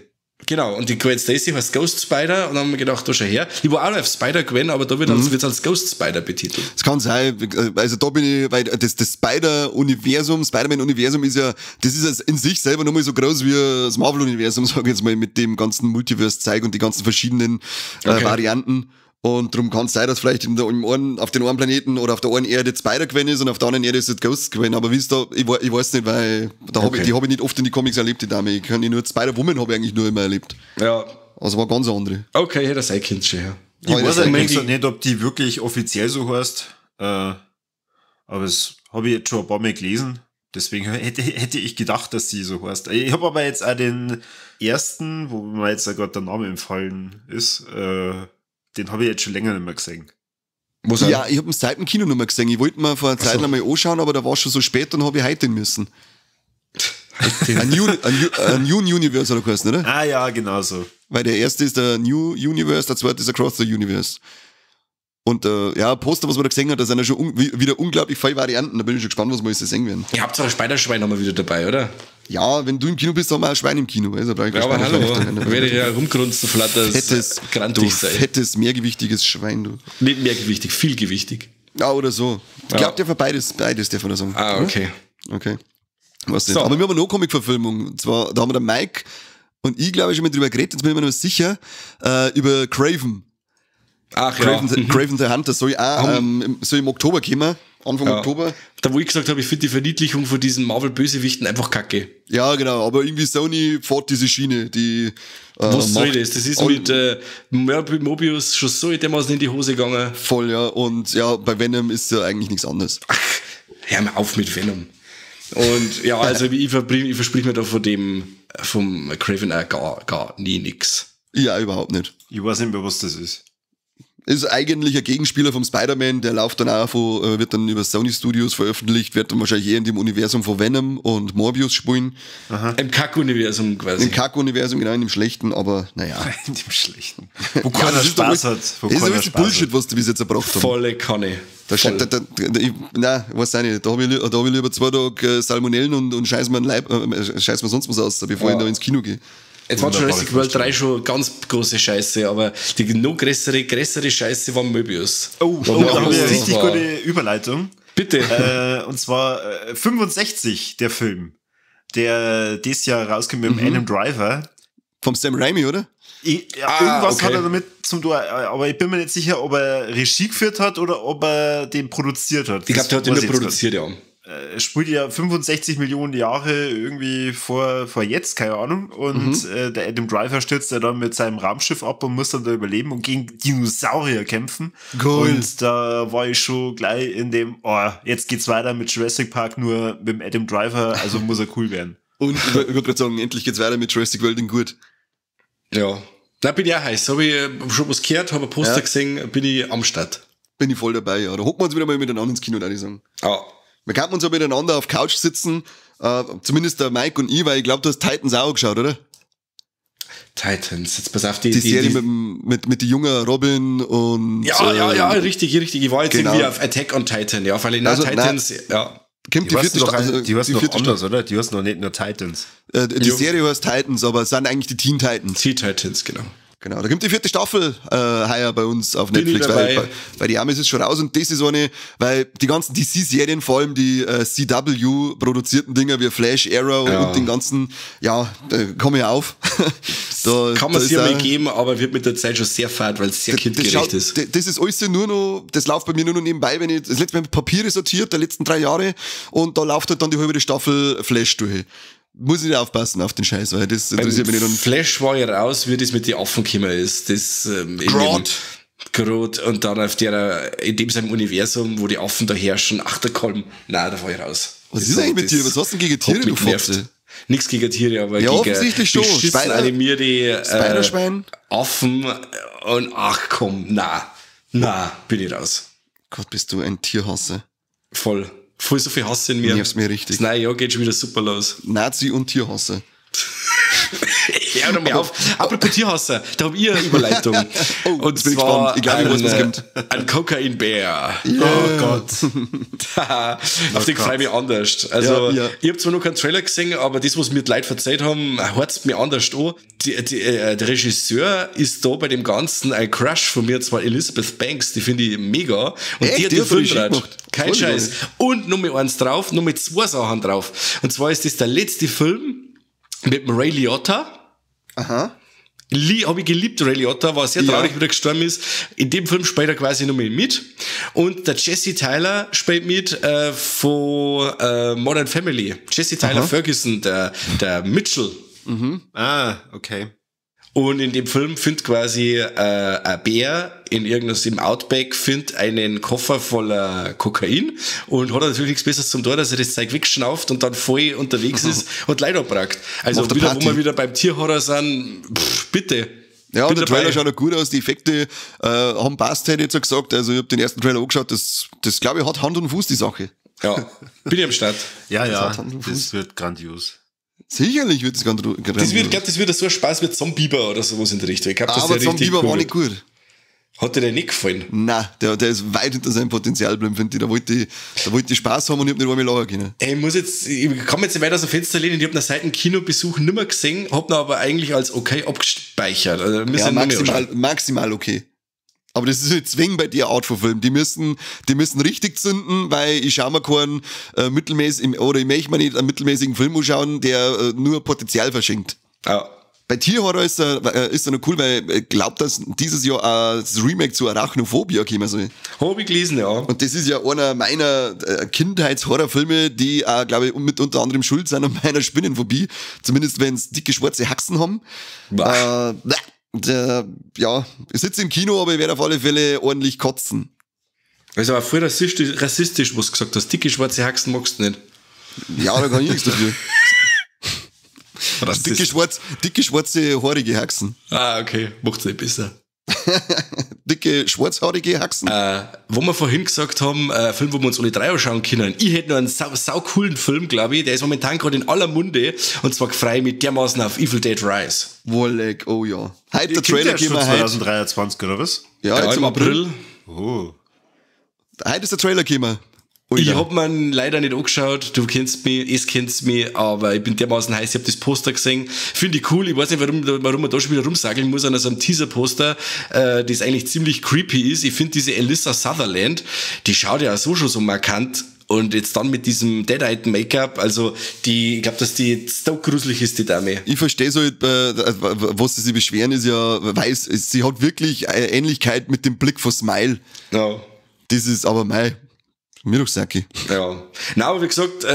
Genau, und die Gwen Stacy heißt Ghost Spider und dann haben wir gedacht, da schau her. Ich war auch noch auf Spider-Gwen, aber da wird es als Ghost Spider betitelt. Das kann sein, also da bin ich, weil das Spider-Universum, Spider-Man-Universum ist ja, das ist in sich selber nochmal so groß wie das Marvel-Universum, sag ich jetzt mal, mit dem ganzen Multiverse-Zeug und die ganzen verschiedenen Varianten. Und darum kann es sein, dass vielleicht auf den einen Planeten oder auf der einen Erde Spider-Gwen ist und auf der anderen Erde ist es Ghost Gwen. Aber wie ist da, ich weiß nicht, weil da hab die habe ich nicht oft in die Comics erlebt, die Dame. Ich kann nur Spider-Woman habe ich eigentlich nur immer erlebt. Ja. Also war ganz andere. Okay, ja, das Kind schon, ja. Ich weiß eigentlich nicht, ob die wirklich offiziell so heißt. Aber das habe ich jetzt schon ein paar Mal gelesen. Deswegen hätte ich gedacht, dass sie so heißt. Ich habe aber jetzt auch den ersten, wo mir jetzt gerade der Name entfallen ist, den habe ich jetzt schon länger nicht mehr gesehen. Was ja, ich habe ihn seit dem Kino nicht mehr gesehen. Ich wollte mir vor einer Zeit lang mal anschauen, aber da war schon so spät und habe ich heute müssen. A New Universe oder geheißen, oder? Ah ja, genau so. Weil der erste ist der New Universe, der zweite ist Across the Universe. Und ja, Poster, was man da gesehen hat, da sind ja schon wieder unglaublich viele Varianten. Da bin ich schon gespannt, was wir jetzt sehen werden. Ihr habt auch ein Spider-Schwein haben wir wieder dabei, oder? Ja, wenn du im Kino bist, haben wir auch ein Schwein im Kino. Also brauche ich ja, aber hallo, da werde ich ja rumgrunzen, flattern. Fettes, grantig sein. Fettes, mehrgewichtiges Schwein, du. Nicht mehrgewichtig, vielgewichtig. Ja, oder so. Ich glaube, der war beides der von der sagen. Ah, okay. Okay. Was denn? So. Aber wir haben noch Comic-Verfilmung. Und zwar, da haben wir der Mike und ich, glaube ich, schon mal drüber geredet, jetzt bin ich mir noch sicher, über Kraven. Ach Kraven, ja. Kraven the Hunter soll auch soll im Oktober kommen. Anfang Oktober. Da, wo ich gesagt habe, ich finde die Verniedlichung von diesen Marvel-Bösewichten einfach kacke. Ja, genau, aber irgendwie Sony fährt diese Schiene, die. Was soll das? Das ist mit Mobius schon so dermaßen in die Hose gegangen. Voll, ja. Und ja, bei Venom ist ja eigentlich nichts anderes. Ach, hör mal auf mit Venom. Und ja, also ich versprich mir da von dem, vom Kraven auch gar nie nix. Ja, überhaupt nicht. Ich weiß nicht mehr, was das ist. Ist eigentlich ein Gegenspieler vom Spider-Man, der läuft dann auch von, wird dann über Sony Studios veröffentlicht, wird dann wahrscheinlich eher in dem Universum von Venom und Morbius spielen. Aha. Im Kack-Universum quasi. Im Kack-Universum, genau, in dem schlechten, aber naja. In dem schlechten. Wo keiner ja, Spaß hat. Wo das ist Bullshit, was die bis jetzt erbracht haben. Volle Kanne. Nein, weiß auch nicht. Da hab ich lieber 2 Tage Salmonellen und scheiß mir Leib, scheiß mir sonst was aus, bevor ich da ins Kino gehe. Jetzt war Jurassic World 3 schon ganz große Scheiße, aber die noch größere Scheiße war Möbius. Oh, da haben wir eine richtig gute Überleitung. Bitte. Und zwar 65, der Film, der dieses Jahr rauskommt mit dem Adam Driver. Vom Sam Raimi, oder? Irgendwas hat er damit zum tun, aber ich bin mir nicht sicher, ob er Regie geführt hat oder ob er den produziert hat. Ich glaube, der hat den nur produziert, ja. Spielt ja 65 Millionen Jahre irgendwie vor jetzt, keine Ahnung. Und der Adam Driver stürzt ja dann mit seinem Raumschiff ab und muss dann da überleben und gegen Dinosaurier kämpfen. Cool. Und da war ich schon gleich in dem, oh, jetzt geht's weiter mit Jurassic Park, nur mit dem Adam Driver, also muss er cool werden. Und ich würde gerade sagen, endlich geht's weiter mit Jurassic World in gut. Ja. Da bin ich auch heiß. Habe ich schon was gehört, habe ein Poster gesehen, bin ich am Start. Bin ich voll dabei, ja. Da hocken wir uns wieder mal miteinander ins Kino, würde ich sagen. Ja. Wir könnten uns ja miteinander auf Couch sitzen, zumindest der Mike und ich, weil ich glaube, du hast Titans auch geschaut, oder? Titans, jetzt pass auf, die Serie mit die jungen Robin und... Ja, richtig. Ich war jetzt irgendwie auf Attack on Titan, ja, weil ich also, Titans, ja. Kommt die vierte Staffel. Die heißt noch anders, oder? Die heißt noch nicht nur Titans. Die Serie heißt Titans, aber es sind eigentlich die Teen Titans. Teen Titans, genau. Genau, da kommt die 4. Staffel heuer bei uns auf Netflix, weil bei die Amis ist schon raus und das ist eine, weil die ganzen DC-Serien, vor allem die CW-produzierten Dinger wie Flash, Arrow und den ganzen, ja, da komm ich auf. Da kann man sich ja mal geben, aber wird mit der Zeit schon sehr fad, weil es sehr kindgerecht ist. Das ist alles nur noch, das läuft bei mir nur noch nebenbei, wenn ich das letzte Mal mit Papiere sortiert, der letzten 3 Jahre, und da läuft halt dann die halbe Staffel Flash durch. Muss ich nicht aufpassen auf den Scheiß, weil das interessiert mich nicht. Und Flash war ja raus, wie das mit den Affen gekommen ist. Das, Grodd. Und dann auf der, in dem seinem Universum, wo die Affen da herrschen, ach, der Kolm. Nein, da war ich raus. Was das ist eigentlich mit dir? Was hast du denn gegen Tiere, du Fotze? Nichts gegen Tiere, aber ja, gegen offensichtlich schon. Animierte Spiderschwein. Affen und ach komm, na, bin ich raus. Gott, bist du ein Tierhasser. Voll. Voll so viel Hass in mir. Nervst mir richtig. Das neue Jahr geht schon wieder super los. Nazi und Tierhasser. Ja, noch mal auf. Apropos Tierhasser, da hab ich eine Überleitung. Oh, und bin zwar ich gespannt. Ich glaube, ich weiß, was kommt. Ein Kokain-Bär. Yeah. Oh Gott. Auf den freue ich mich anders. Also, ja. Ich hab zwar noch keinen Trailer gesehen, aber das, was mir die Leute verzeiht haben, horzt mir anders an. Der Regisseur ist da bei dem Ganzen ein Crush von mir, zwar Elizabeth Banks, die finde ich mega. Und echt? Die hat den Film gemacht. Kein Scheiß. Und noch mit eins drauf, noch mit 2 Sachen drauf. Und zwar ist das der letzte Film mit dem Ray Liotta. Aha. Habe ich geliebt, Ray Liotta, war sehr traurig, wie er gestorben ist. In dem Film spielt er quasi nochmal mit. Und der Jesse Tyler spielt mit von Modern Family. Jesse Tyler Ferguson, der Mitchell. Mhm. Ah, okay. Und in dem Film findet quasi ein Bär in irgendwas im Outback findet einen Koffer voller Kokain und hat natürlich nichts Besseres zum Tor, dass er das Zeug wegschnauft und dann voll unterwegs ist und Leute abbrackt. Also wieder, wo wir wieder beim Tierhorror sind, pff, bitte. Ja, und der Trailer schaut auch gut aus, die Effekte haben passt, hätte ich jetzt gesagt. Also ich habe den ersten Trailer angeschaut, das glaube ich hat Hand und Fuß, die Sache. Ja, bin ich am Start. Ja, ja, das wird grandios. Sicherlich wird es ganz Das wird, glaub, das wird so ein Spaß wie Zombieber oder sowas in der Richtung. Ich glaub, das aber Zombieber war nicht gut. Hat dir der nicht gefallen? Nein, der ist weit hinter seinem Potenzial geblieben, finde ich. Da wollte ich Spaß haben und ich hab nicht einmal lachen können. Ey, ich kann jetzt nicht weiter aus dem Fenster lehnen, ich hab nach seit dem Kinobesuch nicht mehr gesehen, hab ihn aber eigentlich als okay abgespeichert. Also, ja, maximal okay. Aber das ist nicht zwingend bei der Art von Film. Die müssen richtig zünden, weil ich schau mir keinen mittelmäßigen, oder ich möchte mir nicht einen mittelmäßigen Film anschauen, der nur Potenzial verschenkt. Ja. Bei Tierhorror ist er noch cool, weil ich glaube, dass dieses Jahr das Remake zu Arachnophobia kommen soll. Hab ich gelesen, ja. Und das ist ja einer meiner Kindheitshorrorfilme, die auch, glaube ich, mit unter anderem schuld sind an meiner Spinnenphobie. Zumindest wenn es dicke schwarze Haxen haben. Ja, ich sitze im Kino, aber ich werde auf alle Fälle ordentlich kotzen. Also auch voll rassistisch, was du gesagt hast. Dicke schwarze Haxen magst du nicht. Ja, da kann ich nichts dafür. Dicke schwarze, haarige Haxen. Ah, okay. Macht's nicht besser. Dicke, schwarzhaarige Haxen. Wo wir vorhin gesagt haben, Film, wo wir uns alle drei anschauen können. Ich hätte noch einen sau coolen Film, glaube ich. Der ist momentan gerade in aller Munde. Und zwar freu ich mich dermaßen auf Evil Dead Rise. Wolleck, oh ja. Heute der Trailer schon 2023, oder was? Ja, jetzt im April. Oh. Heute ist der Trailer gekommen. Ich hab mir leider nicht angeschaut, du kennst mich, es kennst mich, aber ich bin dermaßen heiß, ich hab das Poster gesehen, finde ich cool, ich weiß nicht, warum man da schon wieder rumsageln muss an so einem Teaser-Poster, das eigentlich ziemlich creepy ist. Ich finde diese Alyssa Sutherland, die schaut ja so schon so markant und jetzt dann mit diesem Deadite-Make-up, also die, ich glaube, dass die so gruselig ist, die Dame. Ich verstehe so, was sie sich beschweren, ist ja, weiß, sie hat wirklich eine Ähnlichkeit mit dem Blick von Smile. Ja. Das ist aber mei. Mir doch Sacki. Ja. Na, aber wie gesagt,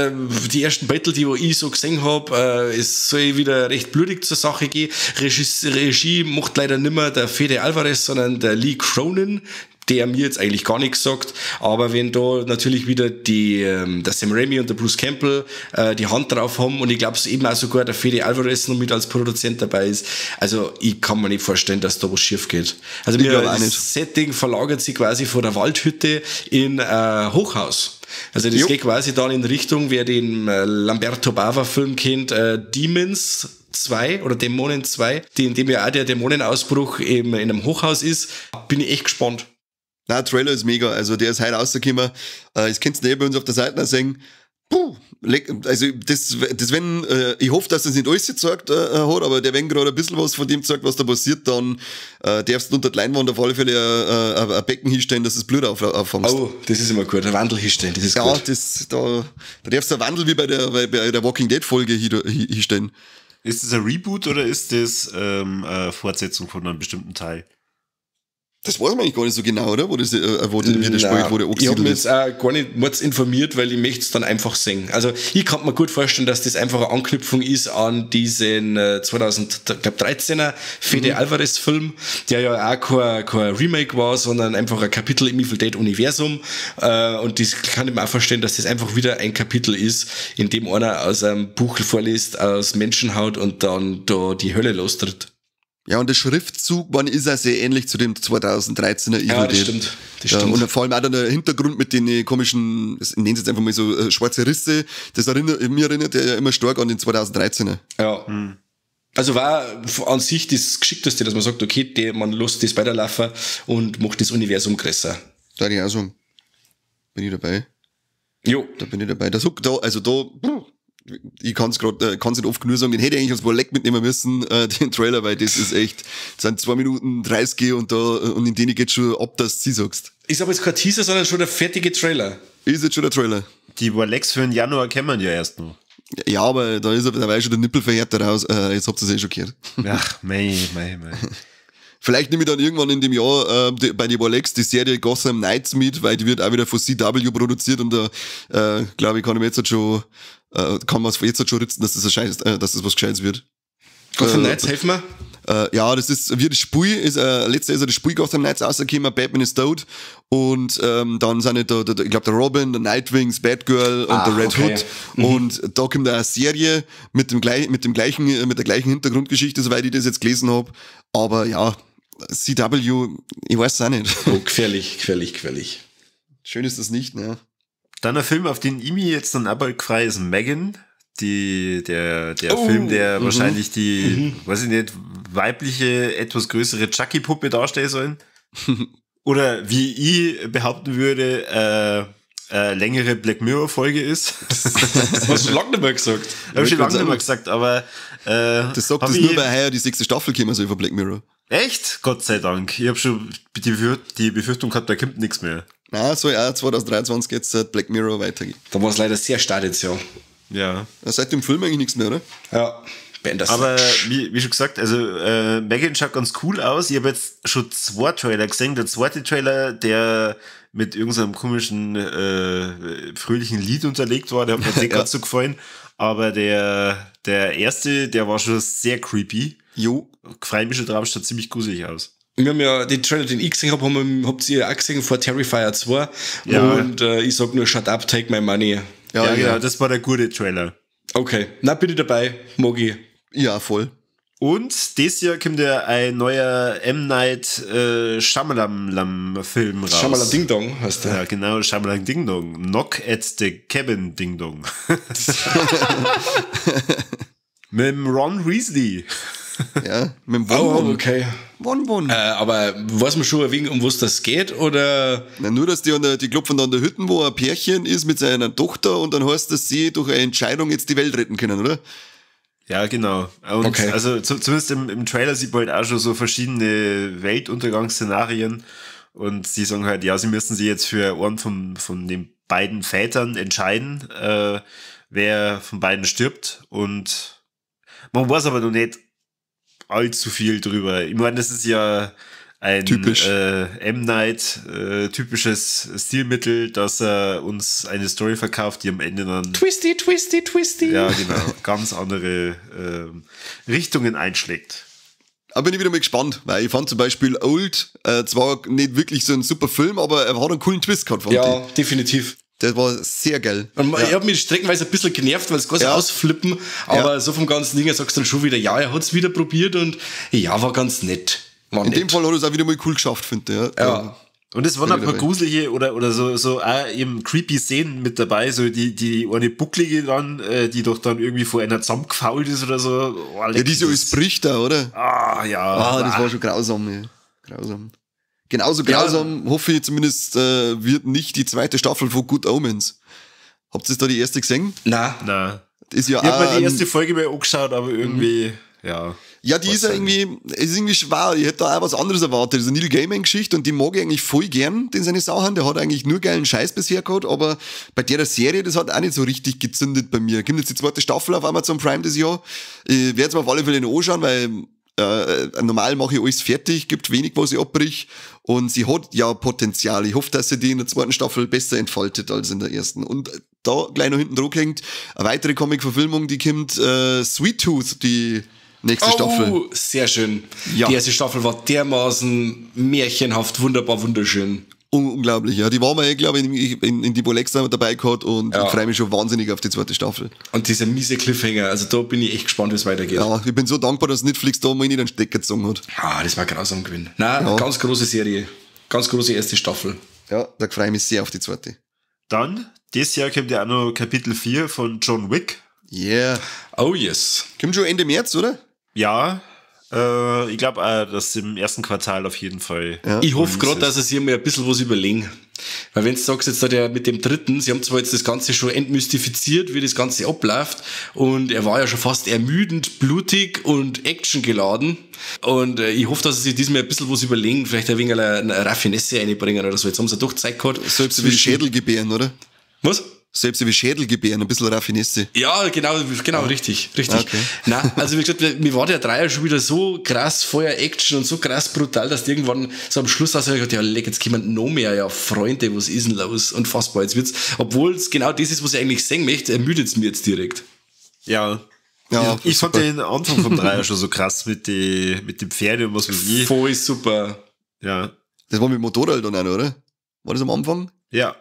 die ersten Battle, die ich so gesehen hab, es soll wieder recht blutig zur Sache gehen. Regie macht leider nimmer der Fede Alvarez, sondern der Lee Cronin, der mir jetzt eigentlich gar nichts sagt. Aber wenn da natürlich wieder der Sam Raimi und der Bruce Campbell die Hand drauf haben und ich glaube eben auch sogar der Fede Alvarez noch mit als Produzent dabei ist. Also ich kann mir nicht vorstellen, dass da was schief geht. Also mir das Setting verlagert sich quasi von der Waldhütte in Hochhaus. Also das geht quasi dann in Richtung, wer den Lamberto Bava Film kennt, Demons 2 oder Dämonen 2, in dem ja auch der Dämonenausbruch eben in einem Hochhaus ist. Bin ich echt gespannt. Na, Trailer ist mega, also der ist heute rausgekommen. Das könnt ihr bei uns auf der Seite noch sehen. Puh, also das wenn, ich hoffe, dass das nicht alles gezeigt hat, aber der, wenn gerade ein bisschen was von dem zeigt, was da passiert, dann darfst du unter die Leinwand auf alle Fälle ein Becken hinstellen, dass das Blut auffängst. Oh, das ist immer gut, ein Wandel hinstellen, das ist gut. Ja, da darfst du ein Wandel wie bei der Walking Dead Folge hinstellen. Ist das ein Reboot oder ist das eine Fortsetzung von einem bestimmten Teil? Das weiß man eigentlich gar nicht so genau, oder? Wo das, wo wie das spielt, wo der Ich habe mich jetzt auch gar nicht informiert, weil ich möchte es dann einfach sehen. Also ich kann mir gut vorstellen, dass das einfach eine Anknüpfung ist an diesen 2013er Fede Alvarez Film, der ja auch kein Remake war, sondern einfach ein Kapitel im Evil Dead Universum. Und das kann ich mir auch vorstellen, dass das einfach wieder ein Kapitel ist, in dem einer aus einem Buch vorliest, aus Menschenhaut und dann da die Hölle lostritt. Ja, und der Schriftzug, man ist auch sehr ähnlich zu dem 2013er Evil Dead. Ja, das stimmt. Das stimmt. Und vor allem auch dann der Hintergrund mit den komischen, das nennen sie jetzt einfach mal so schwarze Risse, das erinnert ja immer stark an den 2013er. Ja. Hm. Also war an sich das Geschickteste, dass man sagt, okay, man lässt das weiterlaufen und macht das Universum größer. Da ich auch so. Bin ich dabei. Jo. Da bin ich dabei. Ich kann's grad, kann's nicht oft genug sagen, den hätte ich eigentlich als Leck mitnehmen müssen, den Trailer, weil das ist echt, das sind 2 Minuten 30 und da, und in denen geht schon ab, dass du sie sagst. Ist aber jetzt kein Teaser, sondern schon der fertige Trailer. Ist jetzt schon der Trailer. Die Warlecks für den Januar kennen wir ja erst noch. Ja, aber da ist dabei schon der Nippelverhärter raus, jetzt habt ihr es eh schon gehört. Ach, mei. Vielleicht nehme ich dann irgendwann in dem Jahr bei den Warlecks die Serie Gotham Knights mit, weil die wird auch wieder von CW produziert und da, glaube ich, kann ich mir jetzt halt schon, kann man es jetzt halt schon ritzen, dass das, dass das was Gescheites wird. Gotham Knights, helfen wir? Ja, das ist, wie das Spiel ist, letztes Jahr ist ja das Spiel Gotham Knights rausgekommen, Batman is tot und dann sind nicht ich glaube der Robin, der Nightwings, Batgirl und der Red Hood. Mhm. Und da kommt eine Serie mit der gleichen Hintergrundgeschichte, soweit ich das jetzt gelesen habe. Aber ja, CW, ich weiß es auch nicht. Oh, gefährlich, gefährlich, gefährlich. Schön ist das nicht, ne? Dann ein Film, auf den ich mich jetzt dann aber frei ist, Megan. Der Film, der wahrscheinlich die, weiß ich nicht, weibliche, etwas größere Chucky-Puppe darstellen sollen. Oder wie ich behaupten würde, längere Black Mirror-Folge ist. Das hast du schon lange nicht mehr gesagt. Hab ich schon lange nicht mehr gesagt, aber das sagt es nur, weil heuer die 6. Staffel käme soll von Black Mirror. Echt? Gott sei Dank. Ich habe schon die Befürchtung gehabt, da kommt nichts mehr. Na, soll auch 2023 jetzt Black Mirror weitergehen. Da war es leider sehr stark jetzt, ja. Ja. Seit dem Film eigentlich nichts mehr, oder? Ja. Aber wie schon gesagt, also Megan schaut ganz cool aus. Ich habe jetzt schon 2 Trailer gesehen. Der zweite Trailer, der mit irgendeinem komischen fröhlichen Lied unterlegt war, der hat mir nicht ganz so gefallen. Aber der erste, der war schon sehr creepy. Jo. Freue mich schon drauf, schaut ziemlich gruselig aus. Wir haben ja den Trailer, den ich gesehen habe, habt ihr auch gesehen vor Terrifier 2. Ja. Und ich sag nur, shut up, take my money. Ja, genau, das war der gute Trailer. Okay, na bin ich dabei, Mogi. Ja, voll. Und dieses Jahr kommt ja ein neuer M. Night Shyamalan-Film raus. Shyamalan Ding Dong heißt der. Ja, genau, Shyamalan Ding Dong. Knock at the Cabin Ding Dong. Mit dem Ron Weasley. Ja, mit dem Won. Oh, okay. Won. Aber weiß man schon ein wenig, um was das geht, oder? Na, nur, dass die klopfen da an der Hütten, wo ein Pärchen ist mit seiner Tochter und dann heißt, dass sie durch eine Entscheidung jetzt die Welt retten können, oder? Ja, genau. Und okay. Also zumindest im Trailer sieht man halt auch schon so verschiedene Weltuntergangsszenarien und sie sagen halt, ja, sie müssen sich jetzt für einen von den beiden Vätern entscheiden, wer von beiden stirbt, und man weiß aber noch nicht allzu viel drüber. Ich meine, das ist ja ein typisch. M. Night typisches Stilmittel, dass er uns eine Story verkauft, die am Ende dann twisty, twisty, twisty. Ja, genau. Ganz andere Richtungen einschlägt. Aber bin ich wieder mal gespannt, weil ich fand zum Beispiel Old zwar nicht wirklich so ein super Film, aber er hat einen coolen Twist gehabt, fand ja, ich. Definitiv. Das war sehr geil. Und ich habe mich streckenweise ein bisschen genervt, weil es quasi ausflippen, aber so vom ganzen Ding her sagst du dann schon wieder, ja, er hat es wieder probiert und ja, war ganz nett. War in dem Fall hat er es auch wieder mal cool geschafft, finde ich. Ja. Ja. Und es waren ein paar gruselige oder so auch eben creepy Szenen mit dabei, so die eine bucklige dann, die doch dann irgendwie vor einer zusammengefault ist oder so. Oh, ja, die so alles bricht da, oder? Ah, ja. Ah, das war schon grausam, ja. Grausam. Genauso grausam, hoffe ich zumindest, wird nicht die zweite Staffel von Good Omens. Habt ihr da die erste gesehen? Nein. Nein. Ist ja ich habe mir die erste Folge mal angeschaut, aber irgendwie, ja. Ja, die ist ja irgendwie, ist irgendwie schwer. Ich hätte da auch was anderes erwartet. Das ist eine Neil Gaiman-Geschichte und die mag ich eigentlich voll gern, den seine Sachen. Der hat eigentlich nur geilen Scheiß bisher gehabt, aber bei der Serie, das hat auch nicht so richtig gezündet bei mir. Kommt jetzt die zweite Staffel auf Amazon Prime das Jahr. Ich werde es mir auf alle Fälle noch anschauen, weil normal mache ich alles fertig, gibt wenig, was ich abbrich. Und sie hat ja Potenzial. Ich hoffe, dass sie die in der zweiten Staffel besser entfaltet als in der ersten. Und da gleich noch hinten dran hängt eine weitere Comic-Verfilmung, die kommt, Sweet Tooth, die nächste Staffel. Sehr schön. Ja. Die erste Staffel war dermaßen märchenhaft, wunderbar, wunderschön. Unglaublich, ja. Die war mal, glaube ich, in die Bolexa dabei gehabt und ich freue mich schon wahnsinnig auf die zweite Staffel. Und dieser miese Cliffhanger, also da bin ich echt gespannt, wie es weitergeht. Ja, ich bin so dankbar, dass Netflix da mal nicht einen Stecker gezogen hat. Ah, das war grausam gewesen. Nein, ganz große Serie. Ganz große erste Staffel. Ja, da freue ich mich sehr auf die zweite. Dann, dieses Jahr kommt ja auch noch Kapitel 4 von John Wick. Yeah. Oh yes. Kommt schon Ende März, oder? Ja, ich glaube auch, dass im ersten Quartal auf jeden Fall. Ja. Ich hoffe gerade, dass sie sich mal ein bisschen was überlegen. Weil wenn du sagst, jetzt da der mit dem dritten, sie haben zwar jetzt das Ganze schon entmystifiziert, wie das Ganze abläuft, und er war ja schon fast ermüdend, blutig und actiongeladen. Und ich hoffe, dass sie sich diesmal ein bisschen was überlegen, vielleicht ein wenig eine Raffinesse einbringen oder so. Jetzt haben sie doch Zeit gehabt. Selbst wie Schädelgebären, oder? Was? Selbst wie Schädelgebären, ein bisschen Raffinesse. Ja, genau, richtig. Okay. Nein, also wie gesagt, mir war der Dreier schon wieder so krass voller Action und so krass brutal, dass irgendwann so am Schluss hast du gedacht, ja, leck, jetzt kommen noch mehr, ja, Freunde, was ist denn los? Unfassbar, jetzt wird's, obwohl es genau das ist, was ich eigentlich sehen möchte, ermüdet es mir jetzt direkt. Ja. Ja, ich fand den Anfang vom Dreier schon so krass mit den Pferden und was weiß ich. Voll super. Ja. Das war mit Motorrad dann auch, oder? War das am Anfang? Ja.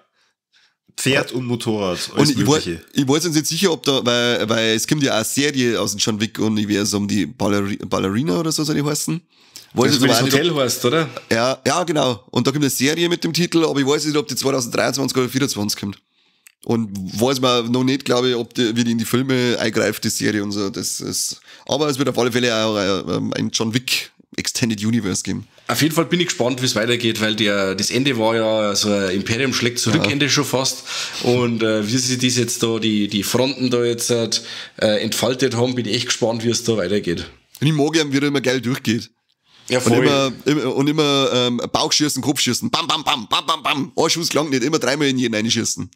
Pferd und Motorrad. Und ich weiß jetzt nicht sicher, ob da, weil es kommt ja auch eine Serie aus dem John Wick-Universum, die Ballerina oder so soll die heißen. Weiß das, wie das Hotel nicht, heißt, oder? Ja, ja, genau. Und da kommt eine Serie mit dem Titel, aber ich weiß nicht, ob die 2023 oder 2024 kommt. Und weiß man noch nicht, glaube ich, ob die, wie die in die Filme eingreift, die Serie und so. Das ist, aber es wird auf alle Fälle auch ein John Wick Extended Universe geben. Auf jeden Fall bin ich gespannt, wie es weitergeht, weil das Ende war ja so ein Imperium schlägt zurück, ja. Ende schon fast. Und wie sie das jetzt da, die Fronten da jetzt entfaltet haben, bin ich echt gespannt, wie es da weitergeht. Und ich mag ja, wie er immer geil durchgeht. Ja, voll. Und immer Bauchschießen, Kopfschießen, bam, bam, bam, bam, bam, bam. Ein Schuss gelangt nicht, immer dreimal in jeden reinschießen.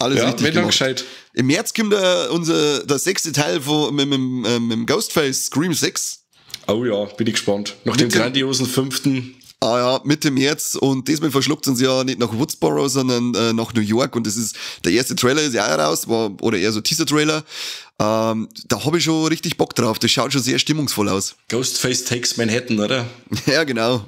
Alles ja, richtig gemacht. Gescheit. Im März kommt der sechste Teil von, mit dem Ghostface, Scream 6. Oh ja, bin ich gespannt. Nach dem grandiosen fünften. Ah ja, Mitte März. Und diesmal verschluckt uns ja nicht nach Woodsboro, sondern nach New York. Und das ist, der erste Trailer ist ja auch raus, war, oder eher so Teaser-Trailer. Da habe ich schon richtig Bock drauf. Das schaut schon sehr stimmungsvoll aus. Ghostface takes Manhattan, oder? Ja, genau.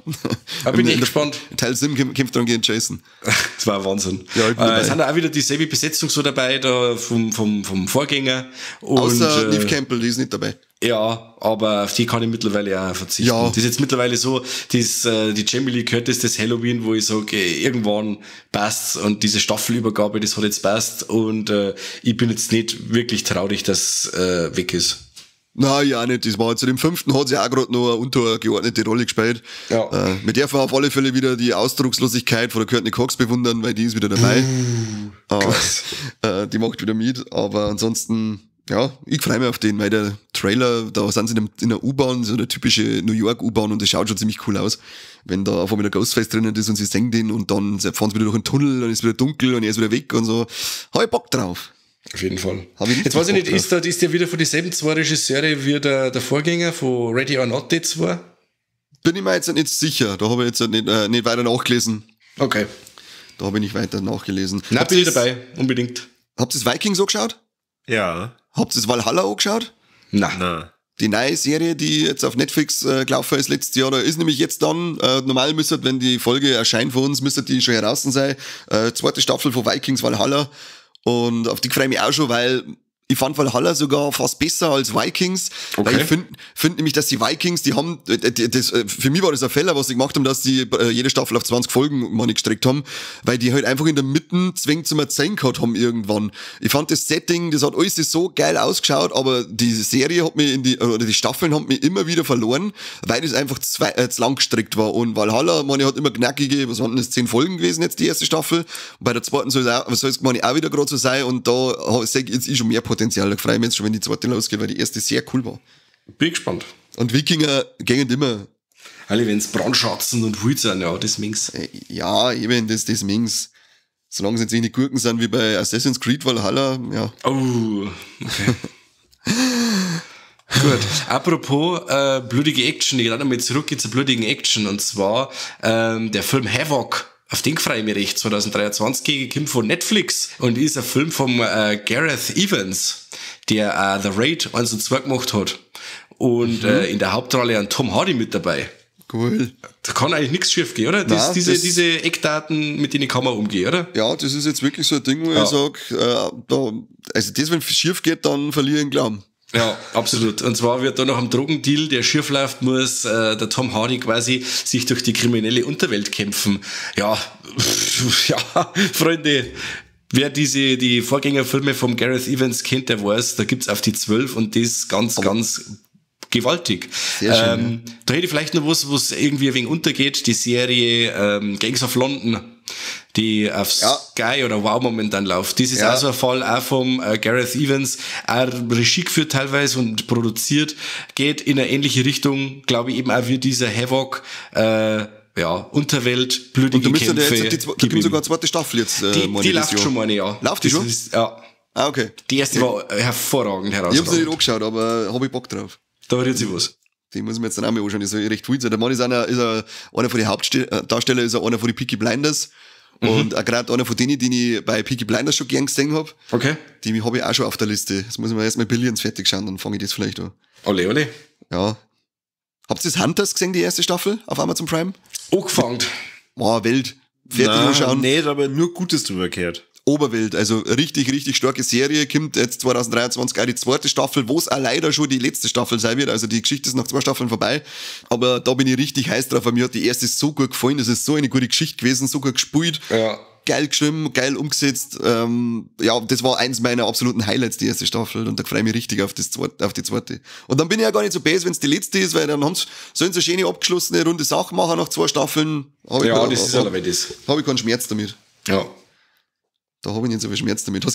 Da bin ich echt gespannt. Teil 7 kämpft dann gegen Jason. Das war Wahnsinn. Ja, es sind auch wieder dieselbe Besetzung so dabei, da vom Vorgänger. Und, außer Neve Campbell, die ist nicht dabei. Ja, aber auf die kann ich mittlerweile auch verzichten. Ja. Das ist jetzt mittlerweile so, das, die Jamie Lee Curtis, das Halloween, wo ich sage, irgendwann passt's und diese Staffelübergabe, das hat jetzt passt und ich bin jetzt nicht wirklich traurig, dass weg ist. Na ja, nicht. Das war zu dem 5. hat sie auch gerade noch eine untergeordnete Rolle gespielt. Ja. Wir dürfen auf alle Fälle wieder die Ausdruckslosigkeit von der Courteney Cox bewundern, weil die ist wieder dabei. Die macht wieder mit, aber ansonsten, ja, ich freue mich auf den, weil der Trailer, da sind sie in der U-Bahn, so eine typische New York U-Bahn und das schaut schon ziemlich cool aus, wenn da auf einmal der Ghostface drinnen ist und sie singen den und dann fahren sie wieder durch den Tunnel, dann ist wieder dunkel und er ist wieder weg und so. Hab ich Bock drauf. Auf jeden Fall. Jetzt weiß ich nicht, ist der wieder von denselben zwei Regisseure wie der Vorgänger von Ready or Not, die zwei? Bin ich mir jetzt nicht sicher. Da habe ich jetzt nicht weiter nachgelesen. Okay. Da habe ich nicht weiter nachgelesen. Na, bin ich dabei, unbedingt. Habt ihr das Vikings so geschaut? Ja. Habt ihr das Valhalla auch geschaut? Nein. Die neue Serie, die jetzt auf Netflix gelaufen ist letztes Jahr, da ist nämlich jetzt dann, normal müsste, wenn die Folge erscheint von uns, müsste die schon heraus sein, zweite Staffel von Vikings Valhalla. Und auf die freue ich mich auch schon, weil ich fand Valhalla sogar fast besser als Vikings. Okay. Weil ich finde nämlich, dass die Vikings, die haben, für mich war das ein Fehler, was sie gemacht haben, dass die jede Staffel auf 20 Folgen mal nicht gestreckt haben, weil die halt einfach in der Mitte zwingend zum Erzählen gehabt haben irgendwann. Ich fand das Setting, das hat alles so geil ausgeschaut, aber die Serie hat mich die Staffeln haben mich immer wieder verloren, weil das einfach zu lang gestreckt war. Und Valhalla, meine, hat immer knackige, was waren denn das, 10 Folgen gewesen jetzt, die erste Staffel. Und bei der zweiten soll es, meine ich, auch wieder gerade so sein und da sehe ich jetzt schon mehr Potenzial. Da freue ich mich jetzt schon, wenn die zweite losgeht, weil die erste sehr cool war. Bin gespannt. Und Wikinger gehen immer. Alle, wenn's Brandschatzen und Wut sind, ja, das Mings. Ja, eben, das Mings. Solange es jetzt nicht Gurken sind wie bei Assassin's Creed Valhalla, ja. Oh, okay. Gut. Apropos blutige Action, ich gehe nochmal zurück zur blutigen Action, und zwar der Film Havoc. Auf den freue ich mich recht. 2023 kommt von Netflix und ist ein Film vom Gareth Evans, der The Raid 1 und 2 gemacht hat. Und in der Hauptrolle ein Tom Hardy mit dabei. Cool. Da kann eigentlich nichts schief gehen, oder? Das, Nein, diese Eckdaten, mit denen kann man umgehen, oder? Ja, das ist jetzt wirklich so ein Ding, wo ich sag, also das, wenn schief geht, dann verliere ich den Glauben. Ja, absolut. Und zwar wird da noch am Drogendeal, der schief läuft, muss der Tom Hardy quasi sich durch die kriminelle Unterwelt kämpfen. Ja, ja, Freunde, wer die Vorgängerfilme vom Gareth Evans kennt, der weiß, da gibt's auf die 12 und das ganz, ganz gewaltig. Sehr schön, ja. Da hätte ich vielleicht noch was irgendwie ein wenig untergeht, die Serie Gangs of London, die auf Sky oder Wow momentan läuft. Das ist auch so ein Fall, auch vom Gareth Evans, auch Regie geführt teilweise und produziert, geht in eine ähnliche Richtung, glaube ich, eben auch wie dieser Havoc, Unterwelt, blutige und Kämpfe. Da gibt sogar eine zweite Staffel jetzt. Die läuft schon, meine ich, ja. Läuft die schon? Ist, ja. Ah, okay. Die erste war hervorragend, herausragend. Ich hab's nicht angeschaut, aber hab ich Bock drauf. Da rührt sich was. Die muss ich mir jetzt dann auch mal anschauen, die soll recht wild sein. Der Mann ist einer von den Hauptdarsteller, ist einer von den Peaky Blinders. Mhm. Und auch gerade einer von denen, die ich bei Peaky Blinders schon gern gesehen hab. Okay. Die habe ich auch schon auf der Liste. Jetzt muss ich mir erstmal Billions fertig schauen, dann fange ich das vielleicht an. Ole, ole. Ja. Habt ihr das Hunters gesehen, die erste Staffel auf Amazon Prime? Angefangen. Wow, Welt. Fertig anschauen. Nee, aber nur Gutes drüber gehört. Oberwelt, also richtig, richtig starke Serie, kommt jetzt 2023 auch die zweite Staffel, wo es auch leider schon die letzte Staffel sein wird, also die Geschichte ist nach 2 Staffeln vorbei, aber da bin ich richtig heiß drauf, weil mir hat die erste so gut gefallen, das ist so eine gute Geschichte gewesen, so gut gespielt, geil geschrieben, geil umgesetzt, ja, das war eins meiner absoluten Highlights, die erste Staffel, und da freue ich mich richtig auf, auf die zweite. Und dann bin ich ja gar nicht so böse, wenn es die letzte ist, weil dann sollen sie eine schöne abgeschlossene runde Sache machen nach 2 Staffeln. Hab ich keinen Schmerz damit. Ja. Da habe ich nicht so viel Schmerz damit.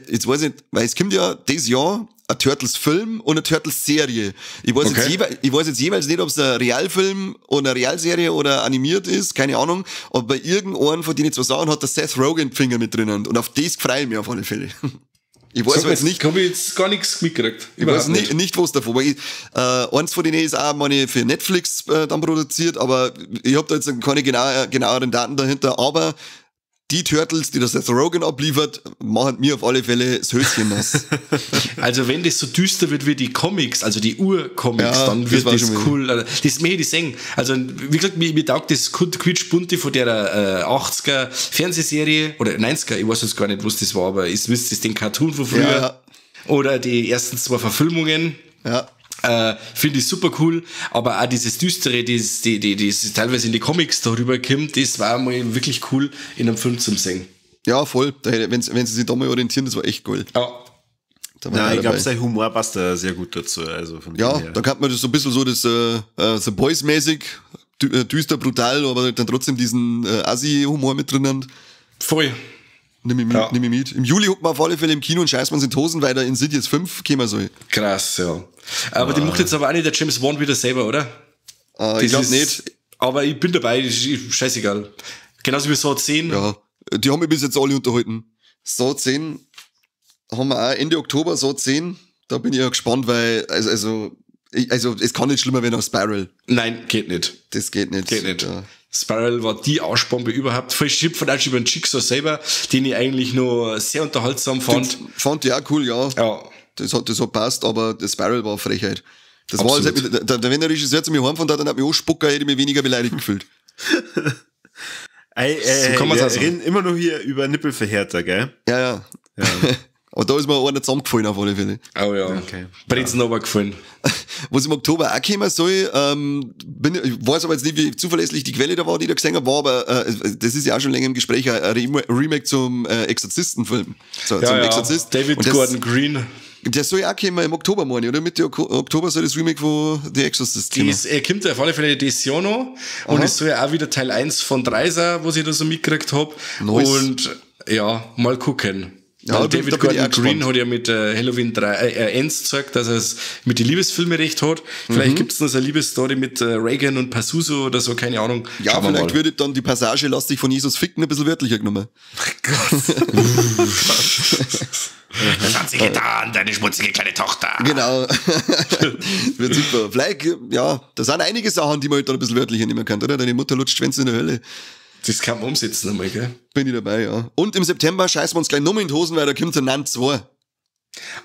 Jetzt weiß ich nicht, weil es kommt ja dieses Jahr ein Turtles-Film und eine Turtles-Serie. Ich weiß, ich weiß jetzt jeweils nicht, ob es ein Realfilm oder eine Realserie oder animiert ist, keine Ahnung. Aber bei irgendeinem von denen zwei Sachen hat der Seth Rogen Finger mit drinnen. Und auf das freue ich mich auf alle Fälle. Ich weiß jetzt nicht. Habe ich jetzt gar nichts mitgekriegt. Ich weiß nicht, was davon. Weil eins von denen ist auch meine für Netflix dann produziert, aber ich habe da jetzt keine genaueren Daten dahinter. Aber die Turtles, die das Seth Rogen abliefert, machen mir auf alle Fälle das Höschen nass. Also wenn das so düster wird wie die Comics, also die Ur-Comics, ja, dann wird das cool. Also, das möchte ich sehen. Also wie gesagt, mir taugt das Quietschbunte von der 80er Fernsehserie oder 90er, ich weiß jetzt gar nicht, was das war, aber ich wüsste das den Cartoon von früher. Ja. Oder die ersten 2 Verfilmungen. Ja. Finde ich super cool, aber auch dieses Düstere, das teilweise in die Comics darüber kommt, das war mal wirklich cool in einem Film zum sehen. Ja, voll. Wenn sie sich da mal orientieren, das war echt geil. Ja. Da ich glaube, sein Humor passt da sehr gut dazu. Also von ja, da kann man das so ein bisschen so das The Boys-mäßig, düster, brutal, aber dann trotzdem diesen Assi-Humor mit drinnen. Voll. Nimm ich mit, ja. Nimm ich mit. Im Juli huckt man auf alle Fälle im Kino und scheißt man in die Hosen, weil da Insidious 5 kommen soll. Krass, ja. Aber die macht jetzt aber auch nicht der James Wan wieder selber, oder? Ich glaube nicht. Aber ich bin dabei, ist scheißegal. Genauso wie Saw 10. Ja, die haben mich bis jetzt alle unterhalten. Saw 10 haben wir auch Ende Oktober, Saw 10. Da bin ich ja gespannt, weil, also es kann nicht schlimmer werden als Spiral. Nein, geht nicht. Das geht nicht. Geht nicht. Ja. Spiral war die Arschbombe überhaupt. Voll schimpfen auch über den Jigsaw selber, den ich eigentlich nur sehr unterhaltsam fand. Den fand ich auch cool, ja. Ja. Das hat passt, aber das Spiral war Frechheit. Das war, als wenn der Regisseur zu mir heimfahren hat, dann hat mich auch Spucker, hätte ich mich weniger beleidigt gefühlt. Ey, so kann man's wir reden immer noch hier über Nippelverhärter, gell? Ja, ja. Aber da ist mir einer zusammengefallen auf alle Fälle. Oh ja. Okay. Brezen aber gefallen. Was im Oktober auch kommen soll, ich weiß aber jetzt nicht, wie zuverlässig die Quelle da war, die ich da gesehen habe, war, aber das ist ja auch schon länger im Gespräch, ein Remake zum Exorzisten-Film. So, ja, zum Exorzist. David Gordon Green. Der soll ja auch kommen im Oktober, meine ich, oder? Mitte Oktober soll das Remake von The Exorcist kommen. Er kommt auf alle Fälle dieses Jahr noch. Und es soll ja auch wieder Teil 1 von 3 sein, was ich da so mitgekriegt hab. Nice. Und ja, mal gucken. Ja, weil David Gordon Green hat ja mit Halloween 3 1 gezeigt, dass er es mit den Liebesfilmen recht hat. Vielleicht gibt es noch so eine Liebesstory mit Reagan und Pazuzu oder so, keine Ahnung. Ja, schauen vielleicht würde dann die Passage Lass dich von Jesus ficken ein bisschen wörtlicher genommen. Gott. Das hat sie getan, deine schmutzige kleine Tochter. Genau. Wird super. Vielleicht, ja, da sind einige Sachen, die man halt dann ein bisschen wörtlicher nehmen kann, oder? Deine Mutter lutscht Schwänze in der Hölle. Das kann man umsetzen einmal, gell? Bin ich dabei, ja. Und im September scheißen wir uns gleich nochmal in die Hosen, weil da kommt der Nun 2.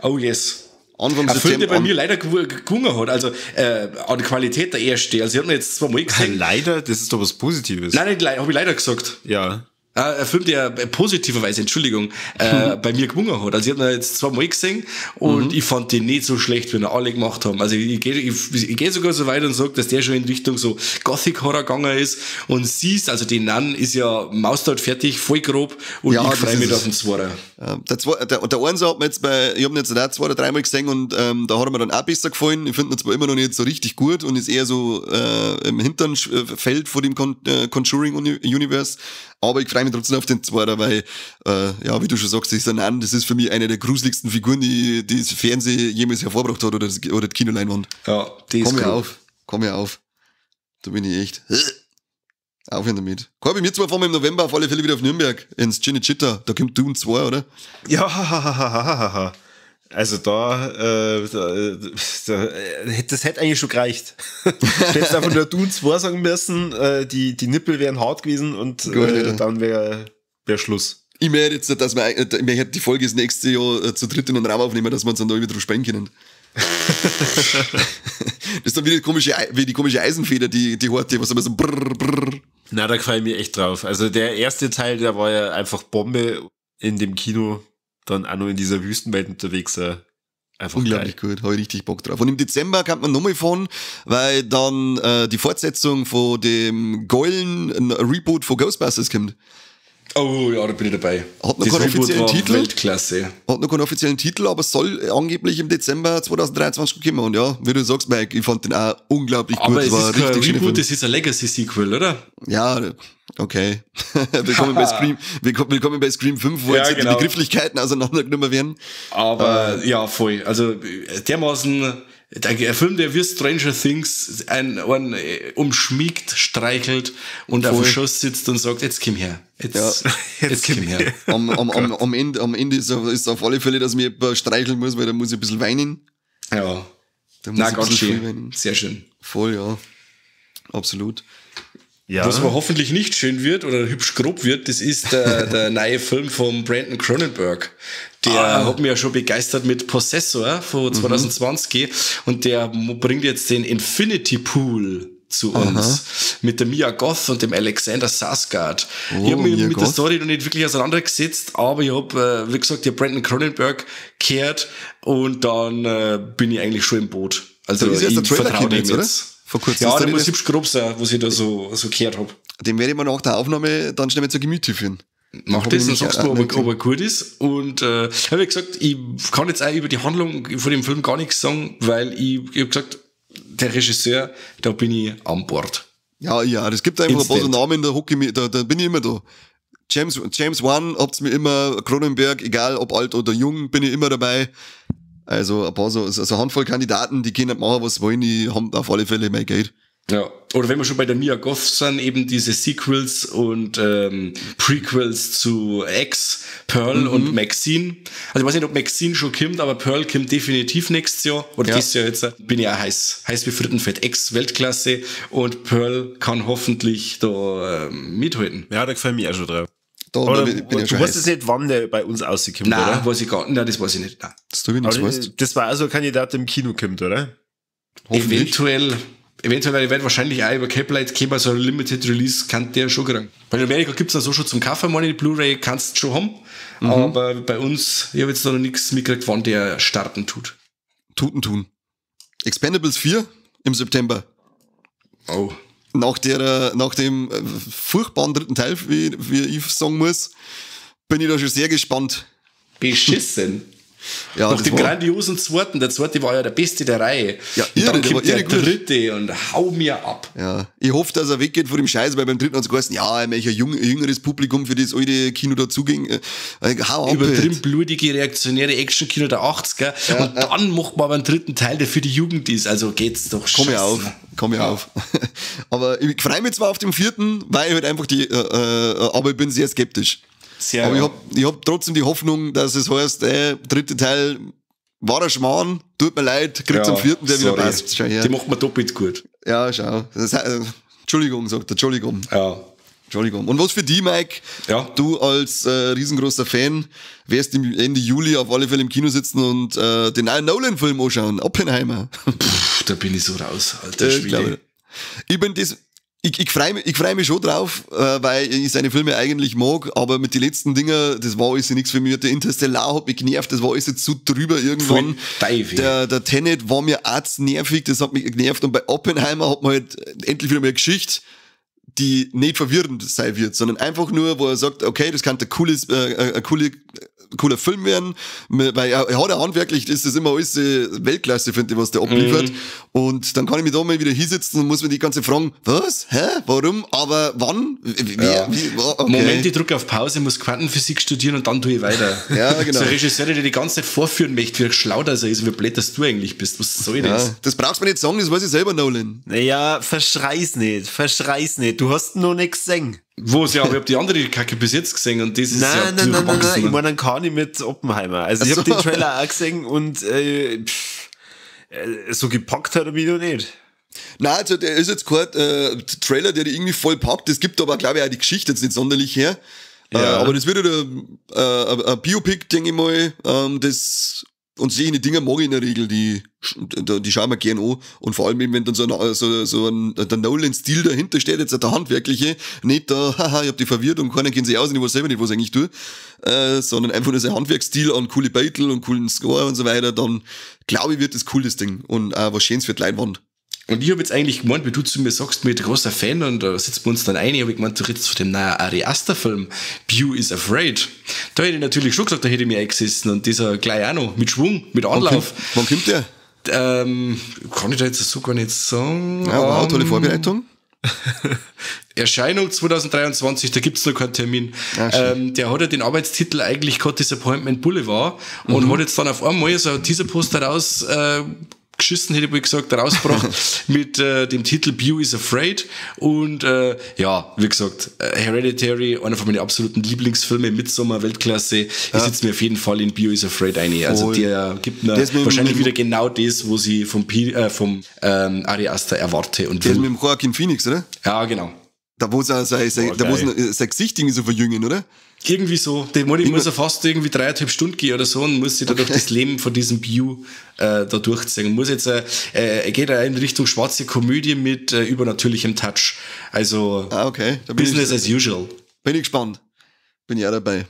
Oh yes. Anfang Ein September. Film, der bei mir leider gewonnen hat, also an Qualität der erste. Also ich hab ihn jetzt zweimal gesehen. Leider? Das ist doch was Positives. Nein, nicht, hab ich leider gesagt. Ja. Ein Film, der positiverweise, Entschuldigung, bei mir gewonnen hat. Also ich habe ihn jetzt zweimal gesehen und ich fand den nicht so schlecht, wie ihn alle gemacht haben. Also ich geh sogar so weit und sage, dass der schon in Richtung so Gothic-Horror gegangen ist und siehst, also die Nun ist ja maustot fertig, voll grob und ja, ich freue mich auf den Zweiter. Der Einser hat mir jetzt ich habe ihn jetzt auch 2 oder 3 Mal gesehen und da hat er mir dann auch besser gefallen. Ich finde ihn zwar immer noch nicht so richtig gut und ist eher so im hinteren Feld vor dem Conjuring Universe, aber ich freue mich trotzdem auf den Zweiter, weil, ja, wie du schon sagst, das ist für mich eine der gruseligsten Figuren, die das Fernsehen jemals hervorgebracht hat oder die Kinoleinwand. Ja, die ist Komm ja auf. Da bin ich echt. Aufhören damit. Corby, wir zwei fahren im November auf alle Fälle wieder auf Nürnberg ins Cinecittà. Da kommt Dune 2, oder? Ja, also das hätte eigentlich schon gereicht. Du hättest einfach nur Dune 2 sagen müssen, die Nippel wären hart gewesen und dann wäre Schluss. Ich merke jetzt, dass wir die Folge das nächste Jahr zu dritt in den Raum aufnehmen, dass wir uns dann da irgendwie drauf sprechen können. Das ist dann wieder die komische Eisenfeder, die harte, was immer so brrr, brrr. Na, da freue ich mich echt drauf. Also der erste Teil, der war ja einfach Bombe in dem Kino. Dann auch noch in dieser Wüstenwelt unterwegs. Einfach unglaublich geil. Gut, habe ich richtig Bock drauf. Und im Dezember kann man nochmal fahren, weil dann die Fortsetzung von dem geilen Reboot von Ghostbusters kommt. Oh ja, da bin ich dabei. Hat noch keinen offiziellen Titel. Weltklasse. Hat noch keinen offiziellen Titel, aber soll angeblich im Dezember 2023 kommen. Und ja, wie du sagst, Mike, ich fand den auch unglaublich aber gut. Es war ist kein Reboot, das ist ein Legacy-Sequel, oder? Ja, okay. Willkommen bei Scream, willkommen bei Scream 5, wo ja, jetzt genau. die Begrifflichkeiten auseinandergenommen werden. Aber ja, voll. Also dermaßen der Film, der wie Stranger Things einen umschmiegt, streichelt und auf dem Schoß sitzt und sagt, jetzt komm her. Jetzt komm her. Am Ende ist auf alle Fälle, dass mir jemand streicheln muss, weil da muss ich ein bisschen weinen. Ja. Da muss Na, ich ganz schön. Weinen. Sehr schön. Voll, ja. Absolut. Ja. Was aber hoffentlich nicht schön wird oder hübsch grob wird, das ist der neue Film von Brandon Cronenberg. Der hat mich ja schon begeistert mit Possessor von 2020 und der bringt jetzt den Infinity Pool zu uns. Mit der Mia Goth und dem Alexander Skarsgård. Oh, ich habe mich Mia mit Goth. der Story noch nicht wirklich auseinandergesetzt, aber ich habe, wie gesagt, ich hab Brandon Cronenberg gehört und dann bin ich eigentlich schon im Boot. Also Da ist erst der ich Trailer vertrau gekommen dem jetzt, oder? jetzt. Vor kurzem. Ja, Ist der der muss nicht- hübsch grob sein, was ich da so gehört hab. Den werde ich mir nach der Aufnahme dann schnell mal zu Gemüte führen. Mach Hab das ich und sagst mir, nämlich auch ob er gut ist. Und habe ich gesagt, ich kann jetzt auch über die Handlung von dem Film gar nichts sagen, weil ich hab gesagt, der Regisseur, da bin ich an Bord. Ja, ja, das gibt einfach ein paar so Instant. Namen, da hocke ich mich, da bin ich immer da. James Wan, habt's mir immer, Cronenberg, egal ob alt oder jung, bin ich immer dabei. Also ein paar so eine Handvoll Kandidaten, die können machen, was sie wollen, die haben auf alle Fälle mein Geld. Ja. Oder wenn wir schon bei der Mia Goth sind, eben diese Sequels und Prequels zu X, Pearl und Maxine. Also ich weiß nicht, ob Maxine schon kommt, aber Pearl kommt definitiv nächstes Jahr. Oder Ja. dieses Jahr jetzt. Bin ich auch heiß. Heiß wie Frittenfett. X Weltklasse und Pearl kann hoffentlich da mithalten. Ja, da gefällt mir auch schon drauf. Da Oder, bin ich du ja schon weißt heiß. es nicht, wann der bei uns rauskommt, Nein, oder? weiß ich gar nicht. Nein, das weiß ich nicht. Nein. Dass du nichts Aber weißt. das war also ein Kandidat, der im Kino kommt, oder? Hoffentlich. Eventuell, weil ich werde wahrscheinlich auch über Caplight kommen, so ein Limited Release kann der schon kriegen. Weil in Amerika gibt's dann so schon zum Kaufen, meine die Blu-ray kannst du schon haben. Aber bei uns, ich habe jetzt noch nichts mitgekriegt, wann der starten tut. Tuten tun. Expendables 4 im September. Oh. Nach dem furchtbaren dritten Teil, wie ich sagen muss, bin ich da schon sehr gespannt. Beschissen. Ja, Nach das dem war- grandiosen zweiten, der zweite war ja der beste der Reihe. Ja, und irre, dann der war kommt der irre gut. dritte und hau mir ab. Ja, ich hoffe, dass er weggeht von dem Scheiß, weil beim dritten hat's geheißen, ja, er möchte ein jüngeres Publikum für das alte Kino dazugehen. Hau ab. Übertrieben jetzt. blutige, reaktionäre Action-Kino der 80er. Und dann macht man aber einen dritten Teil, der für die Jugend ist. Also geht's doch Komm ich scheiße. auf, komm ich auf. Aber ich freue mich zwar auf den vierten, weil ich halt einfach die, aber ich bin sehr skeptisch. Sehr, Aber ja. ich hab trotzdem die Hoffnung, dass es heißt, dritte Teil war ein Schmarrn, tut mir leid, kriegt's am vierten, der wieder sorry. passt. Schau her. Die macht man doppelt gut. Ja, schau. Das, Entschuldigung, sagt er, Entschuldigung. Ja. Entschuldigung. Und was für die, Mike? Ja. Du als riesengroßer Fan wirst im Ende Juli auf alle Fälle im Kino sitzen und den neuen Nolan-Film anschauen, Oppenheimer. Puh, da bin ich so raus, alter Ich glaube. Schwede. Ich bin das. Ich freue mich, freu mich schon drauf, weil ich seine Filme eigentlich mag, aber mit den letzten Dinger, das war alles nichts für mich. Der Interstellar hat mich genervt, das war alles jetzt zu drüber irgendwann. Voll Teufel. Der Tenet war mir auch zu nervig, das hat mich genervt. Und bei Oppenheimer hat man halt endlich wieder mal eine Geschichte, die nicht verwirrend sein wird, sondern einfach nur, wo er sagt, okay, das kann ein cooler Film werden, weil er hat ja handwerklich, ist das immer alles Weltklasse, finde ich, was der abliefert. Und dann kann ich mich da mal wieder hinsetzen und muss mir die ganze fragen, was? Hä? Warum? Aber wann? Wer? Ja. Wie? Okay. Moment, ich drücke auf Pause, muss Quantenphysik studieren und dann tue ich weiter. Ja, genau. So ein Regisseur, der die ganze Zeit vorführen möchte, wie schlau das er ist, wie blöd das du eigentlich bist. Was soll das? Ja, das brauchst du mir nicht sagen, das weiß ich selber, Nolan. Naja, verschrei's nicht, verschrei's nicht. Du hast noch nichts gesehen. Wo ja, aber ich hab die andere Kacke bis jetzt gesehen und das ist Nein, ja nein, nein, nein, nein, durchwachsen. ich meine dann Kani mit Oppenheimer. Also ich Ach hab so. den Trailer auch gesehen und so gepackt hat er mich noch nicht. Nein, also der ist jetzt kein Trailer, der die irgendwie voll packt. Das gibt aber, glaube ich, auch die Geschichte jetzt nicht sonderlich her. Ja. Aber das wird ja ein Biopic, denke ich mal. Das, und solche Dinger mag ich in der Regel, die schauen wir gern an. Und vor allem eben, wenn dann so ein der Nolan-Stil dahinter steht, jetzt der handwerkliche, nicht da, haha, ich hab die verwirrt und keiner kennt sich aus und ich weiß selber nicht, was ich eigentlich tue, sondern einfach nur sein Handwerksstil an coole Battle und coolen Score und so weiter, dann glaube ich, wird das cool, das Ding. Und auch was Schönes für die Leinwand. Und ich hab jetzt eigentlich gemeint, wie du zu mir sagst, mit großer Fan und da sitzen wir uns dann ein, ich hab gemeint, du redest von dem neuen Ari Aster Film, Beau is Afraid. Da hätte ich natürlich schon gesagt, da hätte ich mich eingesessen und dieser gleich auch noch, mit Schwung, mit Anlauf. Wann kommt der? Kann ich da jetzt so gar nicht sagen. Ja, wow, tolle Vorbereitung. Erscheinung 2023, da gibt's noch keinen Termin. Ah, schön. Der hat ja den Arbeitstitel eigentlich gehabt, Disappointment Boulevard, und hat jetzt dann auf einmal so ein Teaser-Poster raus, geschissen, hätte ich wohl gesagt, rausgebracht mit dem Titel Beau is Afraid und ja, wie gesagt, Hereditary, einer von meinen absoluten Lieblingsfilme, Midsommar, Weltklasse, ich sitze mir auf jeden Fall in Beau is Afraid ein. Also Voll. der gibt mir Der ist mit dem- wahrscheinlich wieder genau das, was ich vom Ari Aster erwarte und Der ist will. mit dem Joaquin Phoenix, oder? Ja, genau. Da wo sie sein Gesicht irgendwie so verjüngen, oder? Irgendwie so. Der Moni muss ja fast irgendwie 3,5 Stunden gehen oder so und muss sich da durch das Leben von diesem Beau da durchziehen. Muss jetzt, er geht auch in Richtung schwarze Komödie mit übernatürlichem Touch. Also Ah, okay. Da bin Business ich, as usual. bin ich gespannt. Bin ich auch dabei.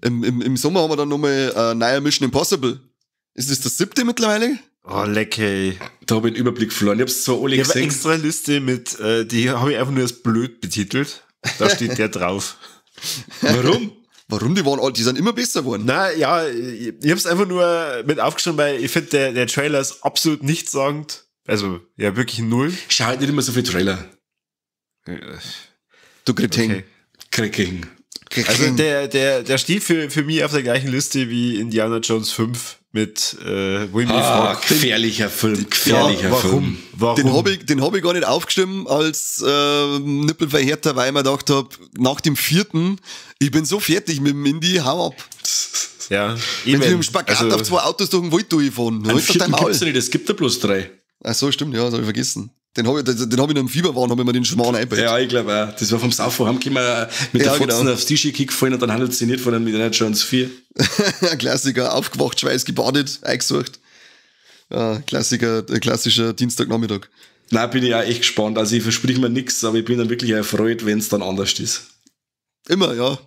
Im Sommer haben wir dann nochmal neuer Mission Impossible. Ist das das 7. mittlerweile? Oh, leck, ey. Da habe ich den Überblick verloren. Ich hab's zwar alle Ich habe gesehen. eine extra Liste mit, die habe ich einfach nur als blöd betitelt. Da steht der drauf. Warum? Warum? Die waren alt, die sind immer besser geworden. Na ja, ich hab's einfach nur mit aufgeschrieben, weil ich finde, der Trailer ist absolut nichtssagend. Also, ja, wirklich null. Schau halt nicht immer so viel Trailer. Du Kretin. Okay. Kreking. Also der steht für mich auf der gleichen Liste wie Indiana Jones 5 mit William Ah, Fogg. gefährlicher Film, gefährlicher Ja, warum? Film. Warum? Den hab ich gar nicht aufgeschrieben als Nippelverhärter, weil ich mir gedacht hab, nach dem 4., ich bin so fertig mit dem Indy, hau ab. Ja, Wenn sie mit dem Spagat auf zwei Autos durch den Wald durchfahren, Einen halt doch dein vierten Maul. gibt's ja nicht, es gibt ja bloß 3. Ach so, stimmt, ja, das hab ich vergessen. Den hab ich, den hab ich noch im Fieberwahn, hab ich mir den Schmarrn eingebaut. Ja, ich glaube auch. Das war vom Saufen heimgekommen, mit der Ja, Fotzen genau. aufs Tisch gefallen und dann handelt es sich nicht von einem Indiana Jones 4. Klassiker, aufgewacht, schweißgebadet, eingesucht. Ja, Klassiker, klassischer Dienstagnachmittag. Nein, bin ich auch echt gespannt. Also ich versprich mir nix, aber ich bin dann wirklich erfreut, wenn's dann anders ist. Immer, ja.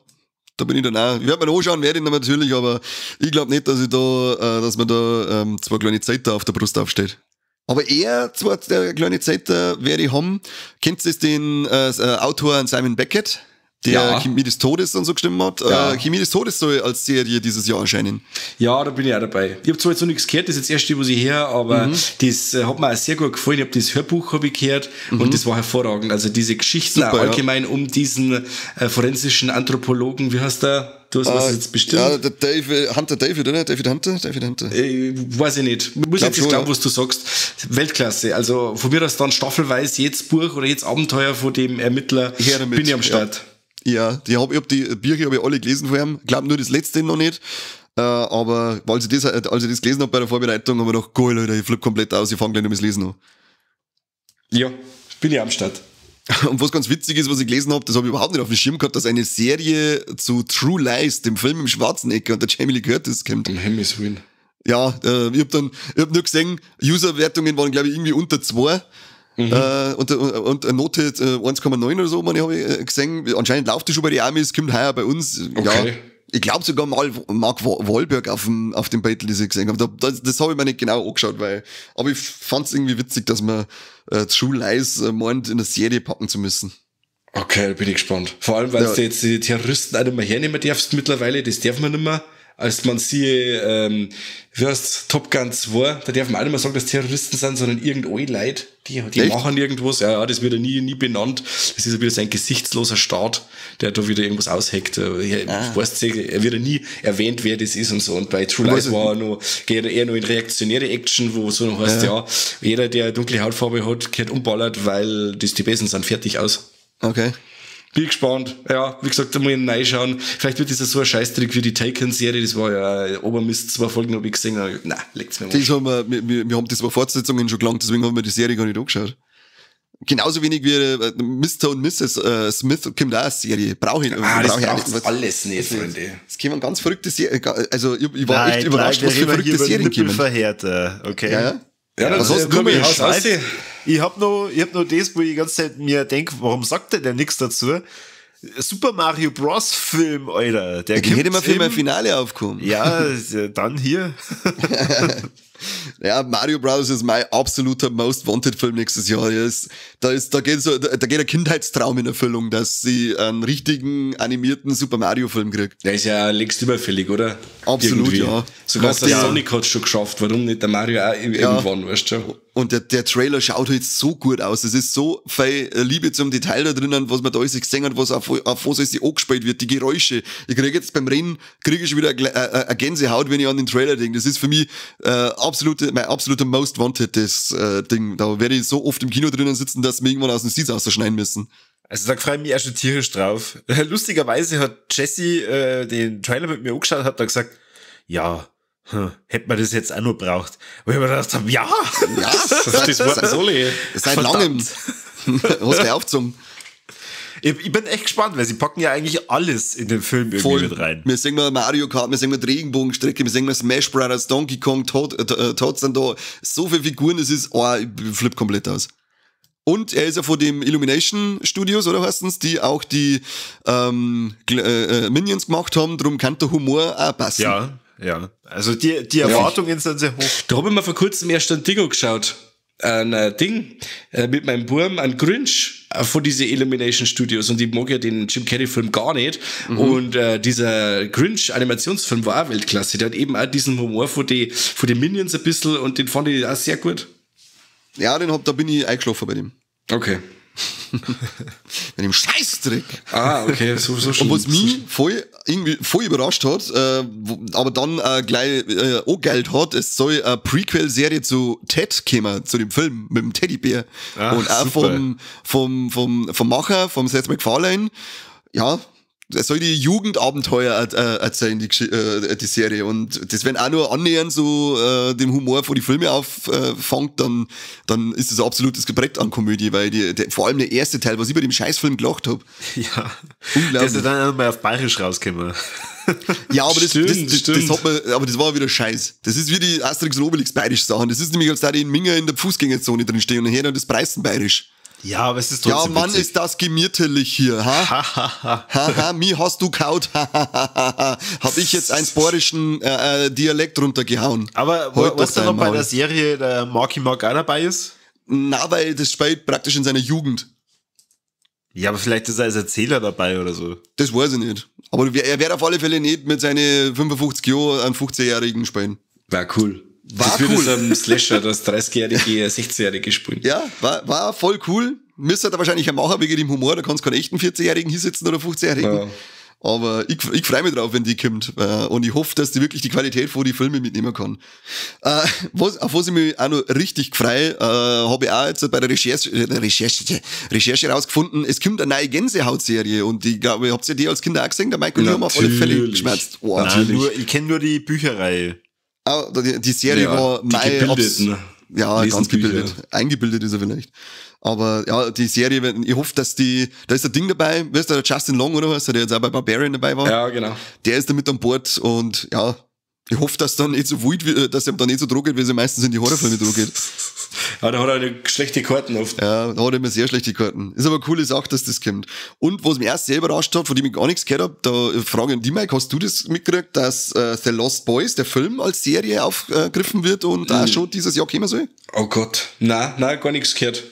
Da bin ich dann auch. Ich werde mir anschauen, werde ich dann natürlich, aber ich glaub nicht, dass ich da, dass mir da zwei kleine Zeiter auf der Brust aufsteht. Aber er, zwei kleine Zeiter werde ich haben. Kennt ihr den Autor Simon Beckett, der Ja. Chemie des Todes und so geschrieben hat? Ja. Chemie des Todes soll als Serie dieses Jahr erscheinen. Ja, da bin ich auch dabei. Ich hab zwar jetzt noch nichts gehört, das ist jetzt das erste, was ich höre, aber das hat mir auch sehr gut gefallen. Ich hab das Hörbuch hab ich gehört und das war hervorragend. Also diese Geschichten Super, auch allgemein um diesen forensischen Anthropologen, wie heißt der? Du hast was jetzt bestimmt. Ja, der David Hunter, David, oder? David Hunter? David Hunter. Weiß ich nicht. Ich muss Glaub jetzt nicht schon, glauben, ja. was du sagst. Weltklasse. Also von mir aus dann staffelweise jetzt Buch oder jetzt Abenteuer von dem Ermittler. Her damit, Bin ich am Start. Ja, ich hab die Bücher hab ich alle gelesen von ihm. Glaub nur das letzte noch nicht. Aber als ich das gelesen hab bei der Vorbereitung, hab ich gedacht, geil, Alter, ich flipp komplett aus, ich fang gleich noch mit dem Lesen an. Ja, bin ich am Start. Und was ganz witzig ist, was ich gelesen hab, das hab ich überhaupt nicht auf dem Schirm gehabt, dass eine Serie zu True Lies, dem Film im Schwarzenegger und der Jamie Lee Curtis kommt. Um Himmels Willen. Ja, ich hab nur gesehen, User-Wertungen waren, glaub ich, irgendwie unter 2. Und eine Note 1,9 oder so, meine, hab ich gesehen. Anscheinend läuft die schon bei den Amis, kommt heuer bei uns. Okay. Ja, ich glaub sogar mal Mark Wahlberg auf dem Battle, das ich gesehen hab. Das hab ich mir nicht genau angeschaut, aber ich fand's irgendwie witzig, dass man True Lies meint, in der Serie packen zu müssen. Okay, da bin ich gespannt. Vor allem, weil du jetzt die Terroristen auch nicht mehr hernehmen darfst mittlerweile, das darf man nicht mehr. Als man sieht, wie heißt's, Top Gun 2, da darf man auch nicht mehr sagen, dass Terroristen sind, sondern irgendeine Leute, die machen irgendwas. Ja, ja, das wird ja nie benannt. Das ist ja wieder so ein gesichtsloser Staat, der da wieder irgendwas ausheckt. Ich weiß nicht, er wird ja nie erwähnt, wer das ist und so. Und bei True Lies war er noch, geht er eher noch in reaktionäre Action, wo so heißt, ja, jeder, der dunkle Hautfarbe hat, gehört umballert, weil das die Besten sind, fertig aus. Okay. Bin gespannt. Ja, wie gesagt, da muss ich reinschauen. Vielleicht wird das ja so ein Scheißtrick wie die Taken-Serie. Das war ja Obermist, 2 Folgen habe ich gesehen. Na, legt's mir mal. Das haben wir haben die 2 Fortsetzungen schon gelangt, deswegen haben wir die Serie gar nicht angeschaut. Genauso wenig wie Mr. und Mrs. Smith kommt auch eine Serie. Brauche ich, das brauch ich braucht's alles nicht, Freunde. Es kommen ganz verrückte Serien. Also, ich war echt überrascht, was für verrückte Serien kommen. Nippelverhärter, okay. Ja, ja. Ja, was hast du mir Haus? Ich hab noch das, wo ich die ganze Zeit mir denk, warum sagt der denn nichts dazu? Super Mario Bros. Film, Alter. Der hätte immer für mein Finale aufkommen. Ja, dann hier. Ja, Mario Bros. Ist mein absoluter Most Wanted Film nächstes Jahr. Da geht ein Kindheitstraum in Erfüllung, dass sie einen richtigen animierten Super Mario Film kriegt. Der ist ja längst überfällig, oder? Absolut, irgendwie. Ja. Sogar der Sonic hat schon geschafft, warum nicht der Mario auch irgendwann, weißt du? Und der Trailer schaut halt so gut aus. Es ist so viel Liebe zum Detail da drinnen, was man da alles gesehen hat, was auf was alles angespielt wird, die Geräusche. Ich kriege jetzt beim Rennen, kriege ich schon wieder eine Gänsehaut, wenn ich an den Trailer denke. Das ist für mich mein absoluter Most Wanted, das Ding. Da werde ich so oft im Kino drinnen sitzen, dass wir irgendwann aus dem Seats rausschneiden müssen. Also da freue ich mich auch schon tierisch drauf. Lustigerweise hat Jesse den Trailer mit mir angeschaut und hat da gesagt, ja, hätte man das jetzt auch noch braucht. Wo ich mir gedacht habe, ja, das war so seit langem. Hast du aufgezogen. Ich bin echt gespannt, weil sie packen ja eigentlich alles in den Film irgendwie Voll. mit rein. Wir sehen mal Mario Kart, wir sehen mal Regenbogenstrecke, wir sehen mal Smash Brothers, Donkey Kong, Toad sind da. So viele Figuren, das ist, oh, ich flipp komplett aus. Und er ist ja von dem Illumination Studios, oder heißen's, die auch die Minions gemacht haben, drum kann der Humor auch passen. Ja. Ja, also die Erwartungen sind sehr hoch. Da habe ich mir vor kurzem erst ein Ding angeschaut. Ein Ding mit meinem Burm, ein Grinch von diese Illumination Studios, und ich mag ja den Jim Carrey Film gar nicht. Und dieser Grinch Animationsfilm war auch Weltklasse. Der hat eben auch diesen Humor von den Minions ein bisschen, und den fand ich auch sehr gut. Ja, da bin ich eingeschlafen bei dem. Okay. Mit dem Scheißdreck. Ah, okay, so schlimm. Und was mich voll überrascht hat, aber dann gleich angeheilt hat, es soll eine Prequel-Serie zu Ted kommen, zu dem Film mit dem Teddybär. Ach, und auch vom Macher, vom Seth MacFarlane. Ja, er soll die Jugendabenteuer erzählen, die Serie. Und das, wenn auch nur annähernd so dem Humor von die Filme auffängt, dann ist das ein absolutes Brett an Komödie, weil vor allem der erste Teil, was ich bei dem Scheißfilm gelacht hab. Ja. Unglaublich. Der ist ja dann auch mal auf Bayerisch rausgekommen. Ja, aber das, stimmt. Das hat man, aber das war wieder Scheiß. Das ist wie die Asterix und Obelix bayerisch Sachen. Das ist nämlich, als da die in Minga in der Fußgängerzone drin stehen und her und das Preisen bayerisch. Ja, aber es ist trotzdem Ja, Mann, witzig. Ist das gemiertlich hier, ha? Ha, ha, mi hast du kaut, ha, ha, ha, ha. Hab ich jetzt einen sporischen Dialekt runtergehauen. Aber was da noch bei der Serie der Marky Mark auch dabei ist? Na, weil das spielt praktisch in seiner Jugend. Ja, aber vielleicht ist er als Erzähler dabei oder so. Das weiß ich nicht. Aber er wird auf alle Fälle nicht mit seinen 55 Jahren einen 15-Jährigen spielen. War cool. War das cool. Wird so ein Slasher, das 30-jährige, 16-jährige spielen. Ja, war voll cool. Müsste da wahrscheinlich auch machen wegen dem Humor, da kannst du keinen echten 14-Jährigen hinsitzen oder 15-Jährigen. Ja. Aber ich freue mich drauf, wenn die kommt. Und ich hoffe, dass die wirklich die Qualität von die Filme mitnehmen kann. Auf was ich mich auch noch richtig freue, habe ich auch jetzt bei der Recherche rausgefunden, es kommt eine neue Gänsehaut-Serie. Und ich glaube, habt ihr die als Kinder auch gesehen? Der Michael haben auf alle Fälle geschmerzt. Oh, natürlich. Nein, ich kenne nur die Bücherreihe. Ah, die Serie ja, war die gebildeten. Ja, ganz gebildet. Eingebildet ist er vielleicht. Aber ja, die Serie, ich hoffe, dass da ist ein Ding dabei, weißt du, der Justin Long oder was, der jetzt auch bei Barbarian dabei war. Ja, genau. Der ist da mit an Bord und ja, ich hoffe, dass dann nicht so wild, dass er dann nicht so droh geht, wie sie meistens in die Horrorfilme droh geht. Ja, da hat er eine schlechte Karten oft. Ja, da hat er immer sehr schlechte Karten. Ist aber eine coole Sache, dass das kommt. Und was mich erst sehr überrascht hat, von dem ich gar nichts gehört habe, da frage ich dich, Mike, hast du das mitgekriegt, dass The Lost Boys, der Film, als Serie aufgegriffen wird und auch schon dieses Jahr kommen soll? Oh Gott, nein, gar nichts gehört.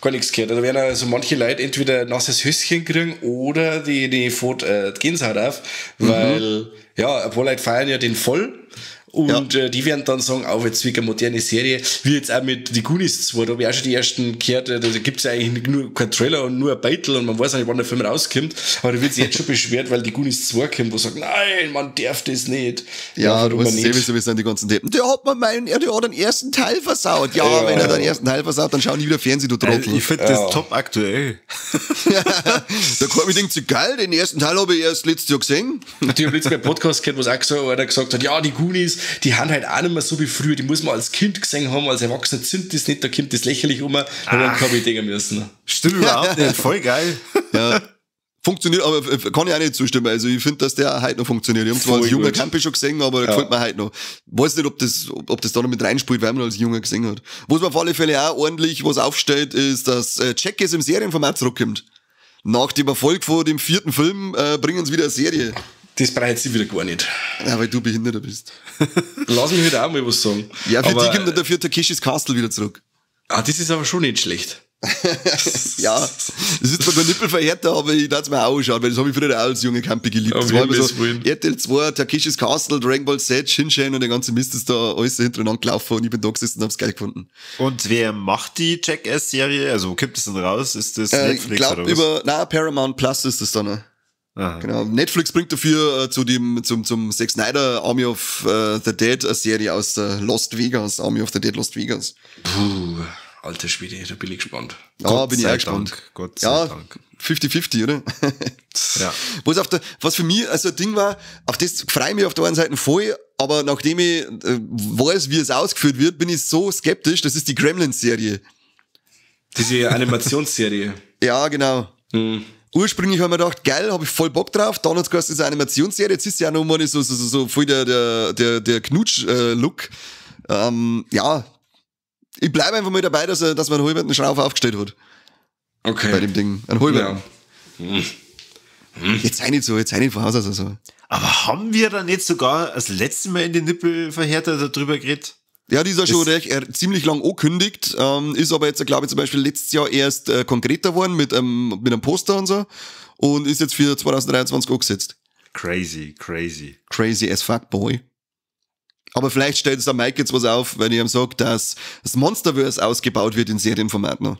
Gar nichts gehört. Da werden also manche Leute entweder ein nasses Höschen kriegen oder die fährt die Gänsehaut auf, weil ja, ein paar Leute feiern ja den voll. Und ja, die werden dann sagen, auf jetzt wie eine moderne Serie, wie jetzt auch mit die Goonies 2, da habe ich auch schon die ersten gehört, da gibt's ja eigentlich nur keinen Trailer und nur ein Beitel und man weiß nicht, wann der Film rauskommt, aber da wird sich jetzt schon beschwert, weil die Goonies 2 kommt, wo sagt, nein, man darf das nicht. Ja, du weißt sowieso, wie sind die ganzen Deppen. Der hat mir der hat den ersten Teil versaut. Ja, ja, wenn er den ersten Teil versaut, dann schau nie wieder Fernsehen, du Trottel. Ich finde das top aktuell. Da kann ich denken, so geil, den ersten Teil habe ich erst letztes Jahr gesehen. Ich habe letztes Mal einen Podcast gehört, wo es auch gesagt, einer gesagt hat, ja, die Goonies, die haben halt auch nicht mehr so wie früher, die muss man als Kind gesehen haben, als Erwachsener sind das nicht, da kommt das lächerlich um, und dann kann ich denken müssen. Stimmt überhaupt nicht, voll geil. Ja. Funktioniert, aber kann ich auch nicht zustimmen. Also ich finde, dass der heute noch funktioniert. Ich habe zwar als junger Campi schon gesehen, aber der gefällt mir heute noch. Weiß nicht, ob das da noch mit reinspielt, weil man als Junger gesehen hat. Was man auf alle Fälle auch ordentlich was aufstellt, ist, dass Jackass im Serienformat zurückkommt. Nach dem Erfolg vor dem 4. Film bringen sie wieder eine Serie. Das braucht sie wieder gar nicht. Ja, weil du Behinderter bist. Lass mich wieder auch mal was sagen. Ja, für die kommt dann dafür Takeshis Castle wieder zurück. Ah, das ist aber schon nicht schlecht. Ja, das ist zwar kein Nippelverhärter, aber ich darf es mir auch anschauen, weil das habe ich früher auch als junge Campi geliebt. Das war immer so RTL 2, Takeshis Castle, Dragon Ball Z, Shin-Chan und der ganze Mist ist da alles hintereinander gelaufen und ich bin da gesessen und hab's geil gefunden. Und wer macht die Jackass-Serie? Also wo kommt das denn raus? Ist das Netflix glaub, oder was? Nein, Paramount Plus ist das dann. Aha. Genau. Netflix bringt dafür zum Zack Snyder Army of the Dead eine Serie aus Lost Vegas, Army of the Dead Lost Vegas. Puh, alter Schwede, da bin ich gespannt. Ja, bin ich auch gespannt. Gott sei Dank. 50-50, oder? Ja. Was für mich also ein Ding war, auf das freue ich mich auf der einen Seite voll, aber nachdem ich weiß, wie es ausgeführt wird, bin ich so skeptisch, das ist die Gremlins-Serie. Diese Animationsserie. Ja, genau. Hm. Ursprünglich haben wir gedacht, geil, habe ich voll Bock drauf. Dann hat's geheißen, das ist eine Animationsserie. Jetzt ist ja auch noch mal so voll der Knutsch-Look. Ja, ich bleibe einfach mal dabei, dass man einen halben Schrauf aufgestellt hat. Okay. Bei dem Ding. Einen halben. Ja. Hm. Jetzt sei nicht so, jetzt sei nicht von Haus aus so. Aber haben wir dann nicht sogar das letzte Mal in den Nippelverhärter darüber geredet? Ja, die ist ja schon recht, ziemlich lang angekündigt, ist aber jetzt, glaube ich, zum Beispiel letztes Jahr erst konkreter geworden mit einem Poster und so und ist jetzt für 2023 angesetzt. Crazy, crazy. Crazy as fuck, boy. Aber vielleicht stellt es der Mike jetzt was auf, wenn ich ihm sage, dass das Monsterverse ausgebaut wird in Serienformat noch.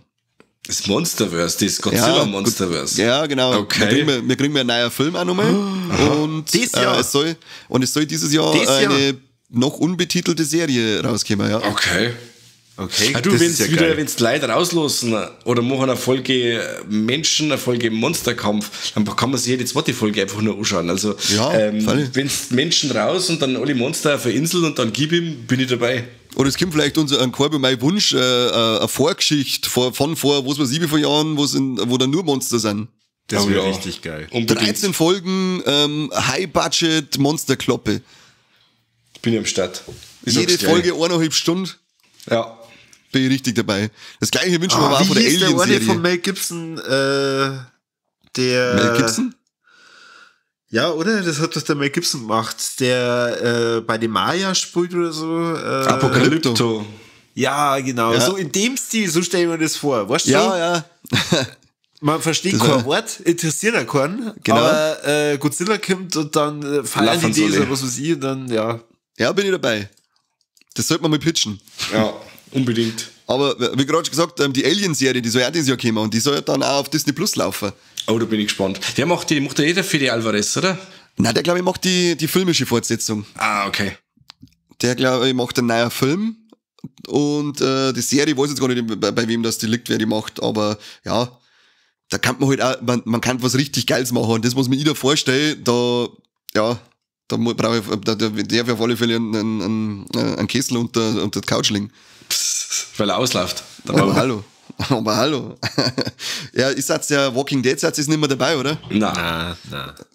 Das Monsterverse, das Godzilla Monsterverse. Ja, genau. Okay. Wir kriegen einen neuen Film auch nochmal. Und Dieses Jahr. Es soll dieses Jahr eine noch unbetitelte Serie rauskommen, ja. Okay. Okay, ja, du, wenn's ja wieder, wenn's Leute rauslassen oder machen eine Folge Menschen, eine Folge Monsterkampf, dann kann man sich jede zweite Folge einfach nur anschauen. Also, ja, wenn's Menschen raus und dann alle Monster auf eine Insel und dann gib ihm, bin ich dabei. Oder es kommt vielleicht unser ein Korb und mein Wunsch, eine Vorgeschichte von vor, was weiß ich, wie vor Jahren, wo dann nur Monster sind. Das wäre richtig geil. Unbedingt. 13 Folgen, High-Budget Monsterkloppe. Bin ich am Start. Jede Folge 1,5 Stunden. Ja. Bin ich richtig dabei. Das gleiche wünschen wir auch von der Alien-Serie. Der von Mel Gibson, der... Mel Gibson? Ja, oder? Das hat doch der Mel Gibson gemacht, der bei den Maya spielt oder so. Apokalypto. Ja, genau. Ja. So in dem Stil, so stellen wir das vor. Weißt du? Ja, ja. Man versteht kein Wort, interessiert auch keinen. Genau. Aber Godzilla kommt und dann feiern die das oder was weiß ich und dann, ja. Ja, bin ich dabei. Das sollte man mal pitchen. Ja, unbedingt. Aber wie gerade schon gesagt, die Alien-Serie, die soll ja auch dieses Jahr kommen und die soll ja dann auch auf Disney Plus laufen. Oh, da bin ich gespannt. Der macht eh der Fede Alvarez, oder? Nein, der glaube ich macht die filmische Fortsetzung. Ah, okay. Der glaube ich macht einen neuen Film und die Serie, ich weiß jetzt gar nicht, bei wem das die liegt, wer die macht, aber ja, da kann man halt auch, man kann was richtig Geiles machen und das muss man mir da vorstellen, da, ja, da brauche ich, da darf ich auf alle Fälle einen Kessel unter der Couch liegen. Psst, weil er ausläuft. Aber hallo. Aber hallo. Ja, ist jetzt ja Walking Dead Satz ist nicht mehr dabei, oder? Nein.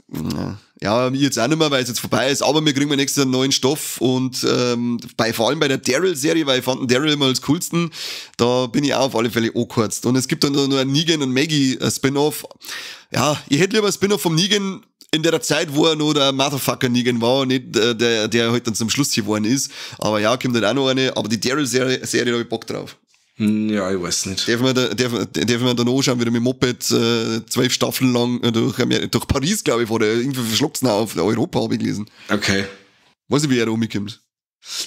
Nein. Ja, ich jetzt auch nicht mehr, weil es jetzt vorbei ist, aber wir kriegen nächstes Jahr einen neuen Stoff und vor allem bei der Daryl-Serie, weil ich fand den Daryl immer als coolsten, da bin ich auch auf alle Fälle angeheizt. Und es gibt dann nur ein Negan und Maggie Spin-Off. Ja, ich hätte lieber ein Spin-Off vom Negan in der Zeit, wo er noch der Motherfucker Negan war und nicht der halt dann zum Schluss geworden ist. Aber ja, kommt dann auch noch eine. Aber die Daryl-Serie, da hab ich Bock drauf. Ja, ich weiß nicht. Darf man dann anschauen, wie der mit dem Moped 12 Staffeln lang durch Paris, glaube ich, war der irgendwie verschluckt auf Europa, habe ich gelesen. Okay. Weiß nicht, wie er da rumkommt.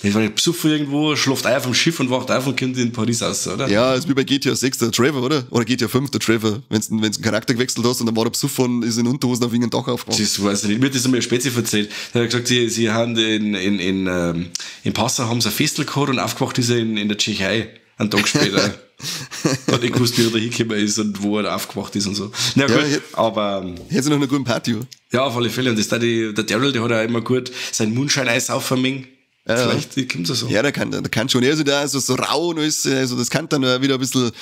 Das war nicht besoffen irgendwo, schläft auf dem Schiff und wacht auf und kommt in Paris raus, oder? Ja, ist wie bei GTA 6, der Trevor, oder? Oder GTA 5, der Trevor. Wenn du einen Charakter gewechselt hast und dann war er besoffen und ist in Unterhosen auf irgendein Dach aufgewacht. Das weiß ich nicht. Mir hat das einmal Spezi erzählt. Da hat er gesagt, sie haben in Passau haben sie ein Festel gehabt und aufgewacht ist er in der Tschechei. Einen Tag später. Hat nicht gewusst, wie er da hingekommen ist und wo er aufgewacht ist und so. Na gut, ja, aber. Hätte noch einen guten Patio. Ja, auf alle Fälle. Und das da der Daryl, der hat ja immer gut sein Moonshine-Eis aufvermengt. Ja, vielleicht kommt das so. Ja, der kann schon. Also der ist so rau und alles, also das kann dann wieder ein bisschen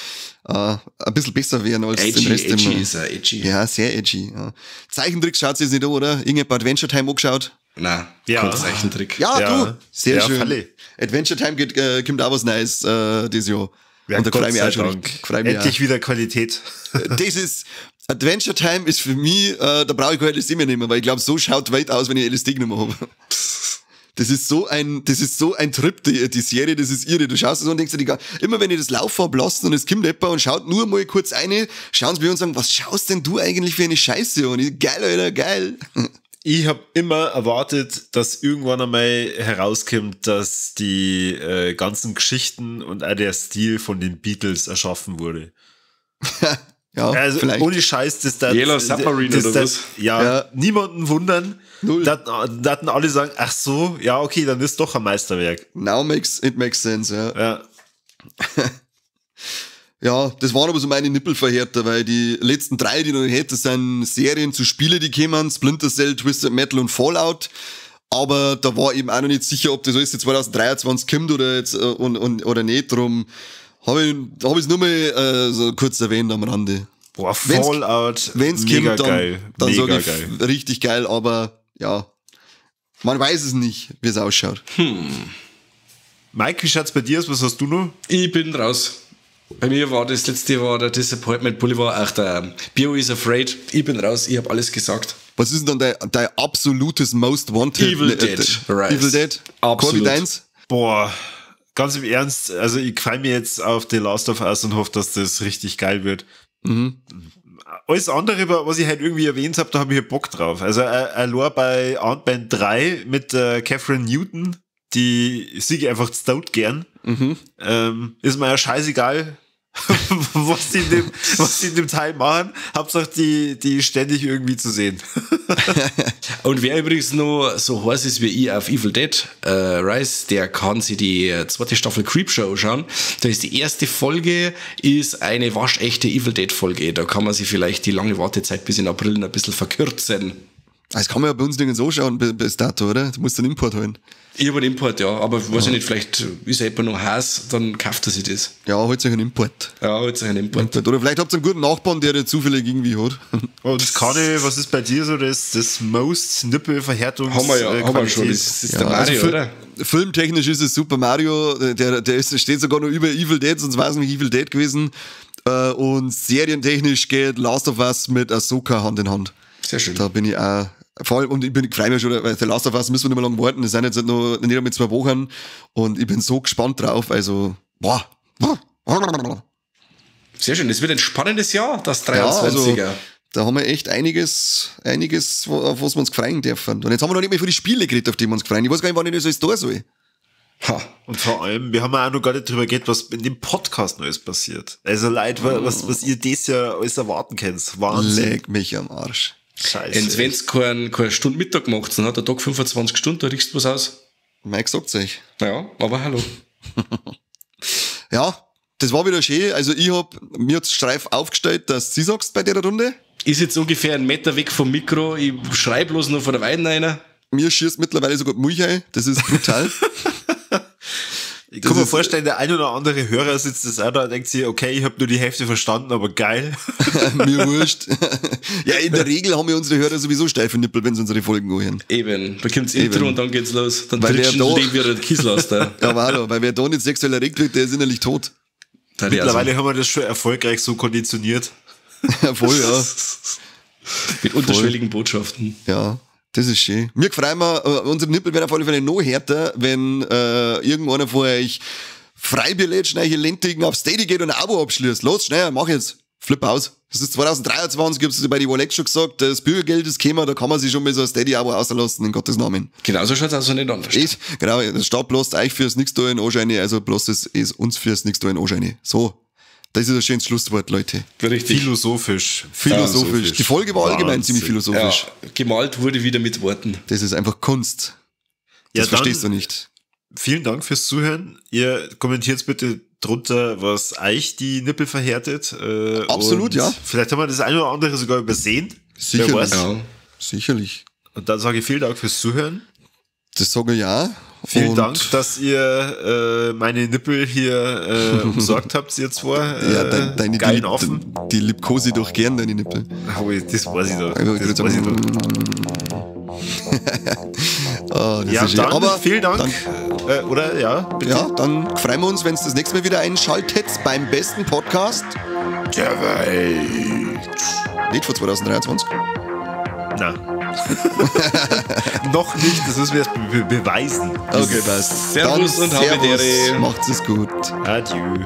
besser werden als edgy, den Rest. Edgy ist er, edgy. Ja, sehr edgy. Ja. Zeichentrick schaut sich jetzt nicht an, oder? Irgendein Adventure Time angeschaut? Nein, ja. Kein Zeichentrick. Ja, ja, du, sehr ja, schön. Falle. Adventure Time kommt auch was Neues dieses Jahr. Ja, und da freue ich mich auch schon. Endlich wieder Qualität. Das ist, Adventure Time ist für mich, da brauche ich kein LSD mehr nehmen, weil ich glaube, so schaut weit aus, wenn ich LSD genommen habe. Das ist so ein Trip, die Serie, das ist irre. Du schaust es und denkst dir, immer wenn ich das Laufen ablasse und es kommt jemand und schaut nur mal kurz eine, schauen sie mir und sagen, was schaust denn du eigentlich für eine Scheiße? Und ich, geil, Alter, geil. Ich habe immer erwartet, dass irgendwann einmal herauskommt, dass die ganzen Geschichten und auch der Stil von den Beatles erschaffen wurde. Ja, also vielleicht. Ohne Scheiß, das da Yellow Submarine oder was? Ja, ja, niemanden wundern. Null. Da hatten alle sagen, ach so, ja, okay, dann ist doch ein Meisterwerk. Now it makes sense, ja. Ja. Ja, das waren aber so meine Nippelverhärter, weil die letzten drei, die ich noch hätte, sind Serien zu Spiele, die kämen, Splinter Cell, Twisted Metal und Fallout. Aber da war eben auch noch nicht sicher, ob das alles jetzt 2023 kommt oder jetzt oder nicht. Drum habe ich es nur mal so kurz erwähnt am Rande. Boah, Fallout, wenn's mega kommt, dann, geil. Dann sage ich geil. Richtig geil, aber ja, man weiß es nicht, wie es ausschaut. Mike, wie schaut's bei dir aus? Was hast du noch? Ich bin raus. Bei mir war das letzte war der Disappointment Boulevard, auch der Bio is Afraid. Ich bin raus, ich habe alles gesagt. Was ist denn dann dein absolutes Most Wanted? Evil Dead Rise. Evil Dead? Absolut. Corby deins? Boah, ganz im Ernst, also ich freue mich jetzt auf The Last of Us und hoffe, dass das richtig geil wird. Mhm. Alles andere, was ich halt irgendwie erwähnt habe, da habe ich halt Bock drauf. Also allein bei Ant-Man 3 mit Catherine Newton, die sehe ich einfach stout gern. Mhm. Ist mir ja scheißegal, was die in dem Teil machen. Hauptsache die ständig irgendwie zu sehen. Und wer übrigens noch so heiß ist wie ich auf Evil Dead Rise, der kann sich die zweite Staffel Creepshow anschauen. Da ist die erste Folge ist eine waschechte Evil Dead Folge. Da kann man sich vielleicht die lange Wartezeit bis in April noch ein bisschen verkürzen. Das kann man ja bei uns nirgends so schauen bis dato, oder? Du musst einen Import holen. Ich habe einen Import, ja. Aber weiß ich nicht, vielleicht ist er jemand noch heiß, dann kauft er sich das. Ja, holt sich einen Import. Ja, holt sich einen Import. Oder vielleicht habt ihr einen guten Nachbarn, der den zufällig irgendwie hat. Und Conny, was ist bei dir so das Most Nippelverhärtungs- Haben wir ja, haben wir schon. Das ist ja, der Mario, also oder? Filmtechnisch ist es Super Mario, der steht sogar noch über Evil Dead, sonst war es nämlich Evil Dead gewesen. Und serientechnisch geht Last of Us mit Ahsoka Hand in Hand. Sehr schön. Da bin ich auch. Vor allem, und ich freue mich schon, weil The Last of Us müssen wir nicht mehr lange warten, das sind jetzt noch nicht einmal 2 Wochen und ich bin so gespannt drauf, also, boah. Sehr schön, es wird ein spannendes Jahr, das 23er. Ja, also, da haben wir echt einiges, auf was wir uns freuen dürfen. Und jetzt haben wir noch nicht mehr für die Spiele geredet, auf die wir uns freuen. Ich weiß gar nicht, wann ich das alles da soll. Ha. Und vor allem, wir haben ja auch noch gar nicht drüber geredet, was in dem Podcast Neues passiert. Also Leute, was ihr das Jahr alles erwarten könnt. Wahnsinn. Leck mich am Arsch. Scheiße. Und wenn es keine Stunde Mittag macht, dann hat der Tag 25 Stunden, da riechst du was aus. Mike sagt's euch. Ja, aber hallo. Ja, das war wieder schön. Also ich hab mir jetzt Streif aufgestellt, dass du sagst bei der Runde. Ist jetzt ungefähr 1 Meter weg vom Mikro, ich schrei bloß noch von der Weiden rein. Mir schießt mittlerweile sogar die Milch ein, das ist brutal. Ich kann mir vorstellen, der ein oder andere Hörer sitzt das auch da und denkt sich, okay, ich habe nur die Hälfte verstanden, aber geil. Mir wurscht. Ja, in der Regel haben wir unsere Hörer sowieso steife Nippel, wenn sie unsere Folgen anhören. Eben, da kommt's Intro und dann geht's los. Dann tritschen die wieder den Kiesel aus da. Ja, aber hallo, weil wer da nicht sexuell erregt wird, der ist innerlich tot. Mittlerweile haben wir das schon erfolgreich so konditioniert. Ja, voll, ja. Mit unterschwelligen Botschaften. Ja. Das ist schön. Mir freuen wir, unsere Nippel werden auf alle Fälle noch härter, wenn irgendeiner von euch Freibierlätsch, neue Lentigen auf Steady geht und ein Abo abschließt. Los, schnell, mach jetzt. Flip aus. Das ist 2023, ich hab's bei die Walex schon gesagt, das Bürgergeld ist gekommen, da kann man sich schon mal so ein Steady-Abo auslassen, in Gottes Namen. Genauso schaut's also nicht anders. Genau, das Staat bloß euch fürs nix da in Anscheine, also bloß es ist uns fürs nix da in Anscheine. So. Das ist ein schönes Schlusswort, Leute. Richtig. Philosophisch. Philosophisch. Die Folge war allgemein Wahnsinn. Ziemlich philosophisch. Ja, gemalt wurde wieder mit Worten. Das ist einfach Kunst. Das verstehst du nicht. Vielen Dank fürs Zuhören. Ihr kommentiert bitte drunter, was euch die Nippel verhärtet. Absolut, ja. Vielleicht haben wir das eine oder andere sogar übersehen. Sicherlich. Ja. Sicherlich. Und dann sage ich vielen Dank fürs Zuhören. Das sage ich ja. Vielen Dank, dass ihr meine Nippel hier umsorgt habt, ihr zwei. Ja, deine geilen Affen. Die liebkose ich doch gern, deine Nippel. Oh, das weiß ich doch. Das weiß ich doch. Oh, das ja, ist dann, aber vielen Dank. Dann, oder, ja, bitte. Ja, dann freuen wir uns, wenn es das nächste Mal wieder einschaltet beim besten Podcast der Welt. Nicht von 2023. Nein. Noch nicht, das müssen wir erst beweisen. Okay, passt. Servus und Servus. Macht's es gut. Adieu.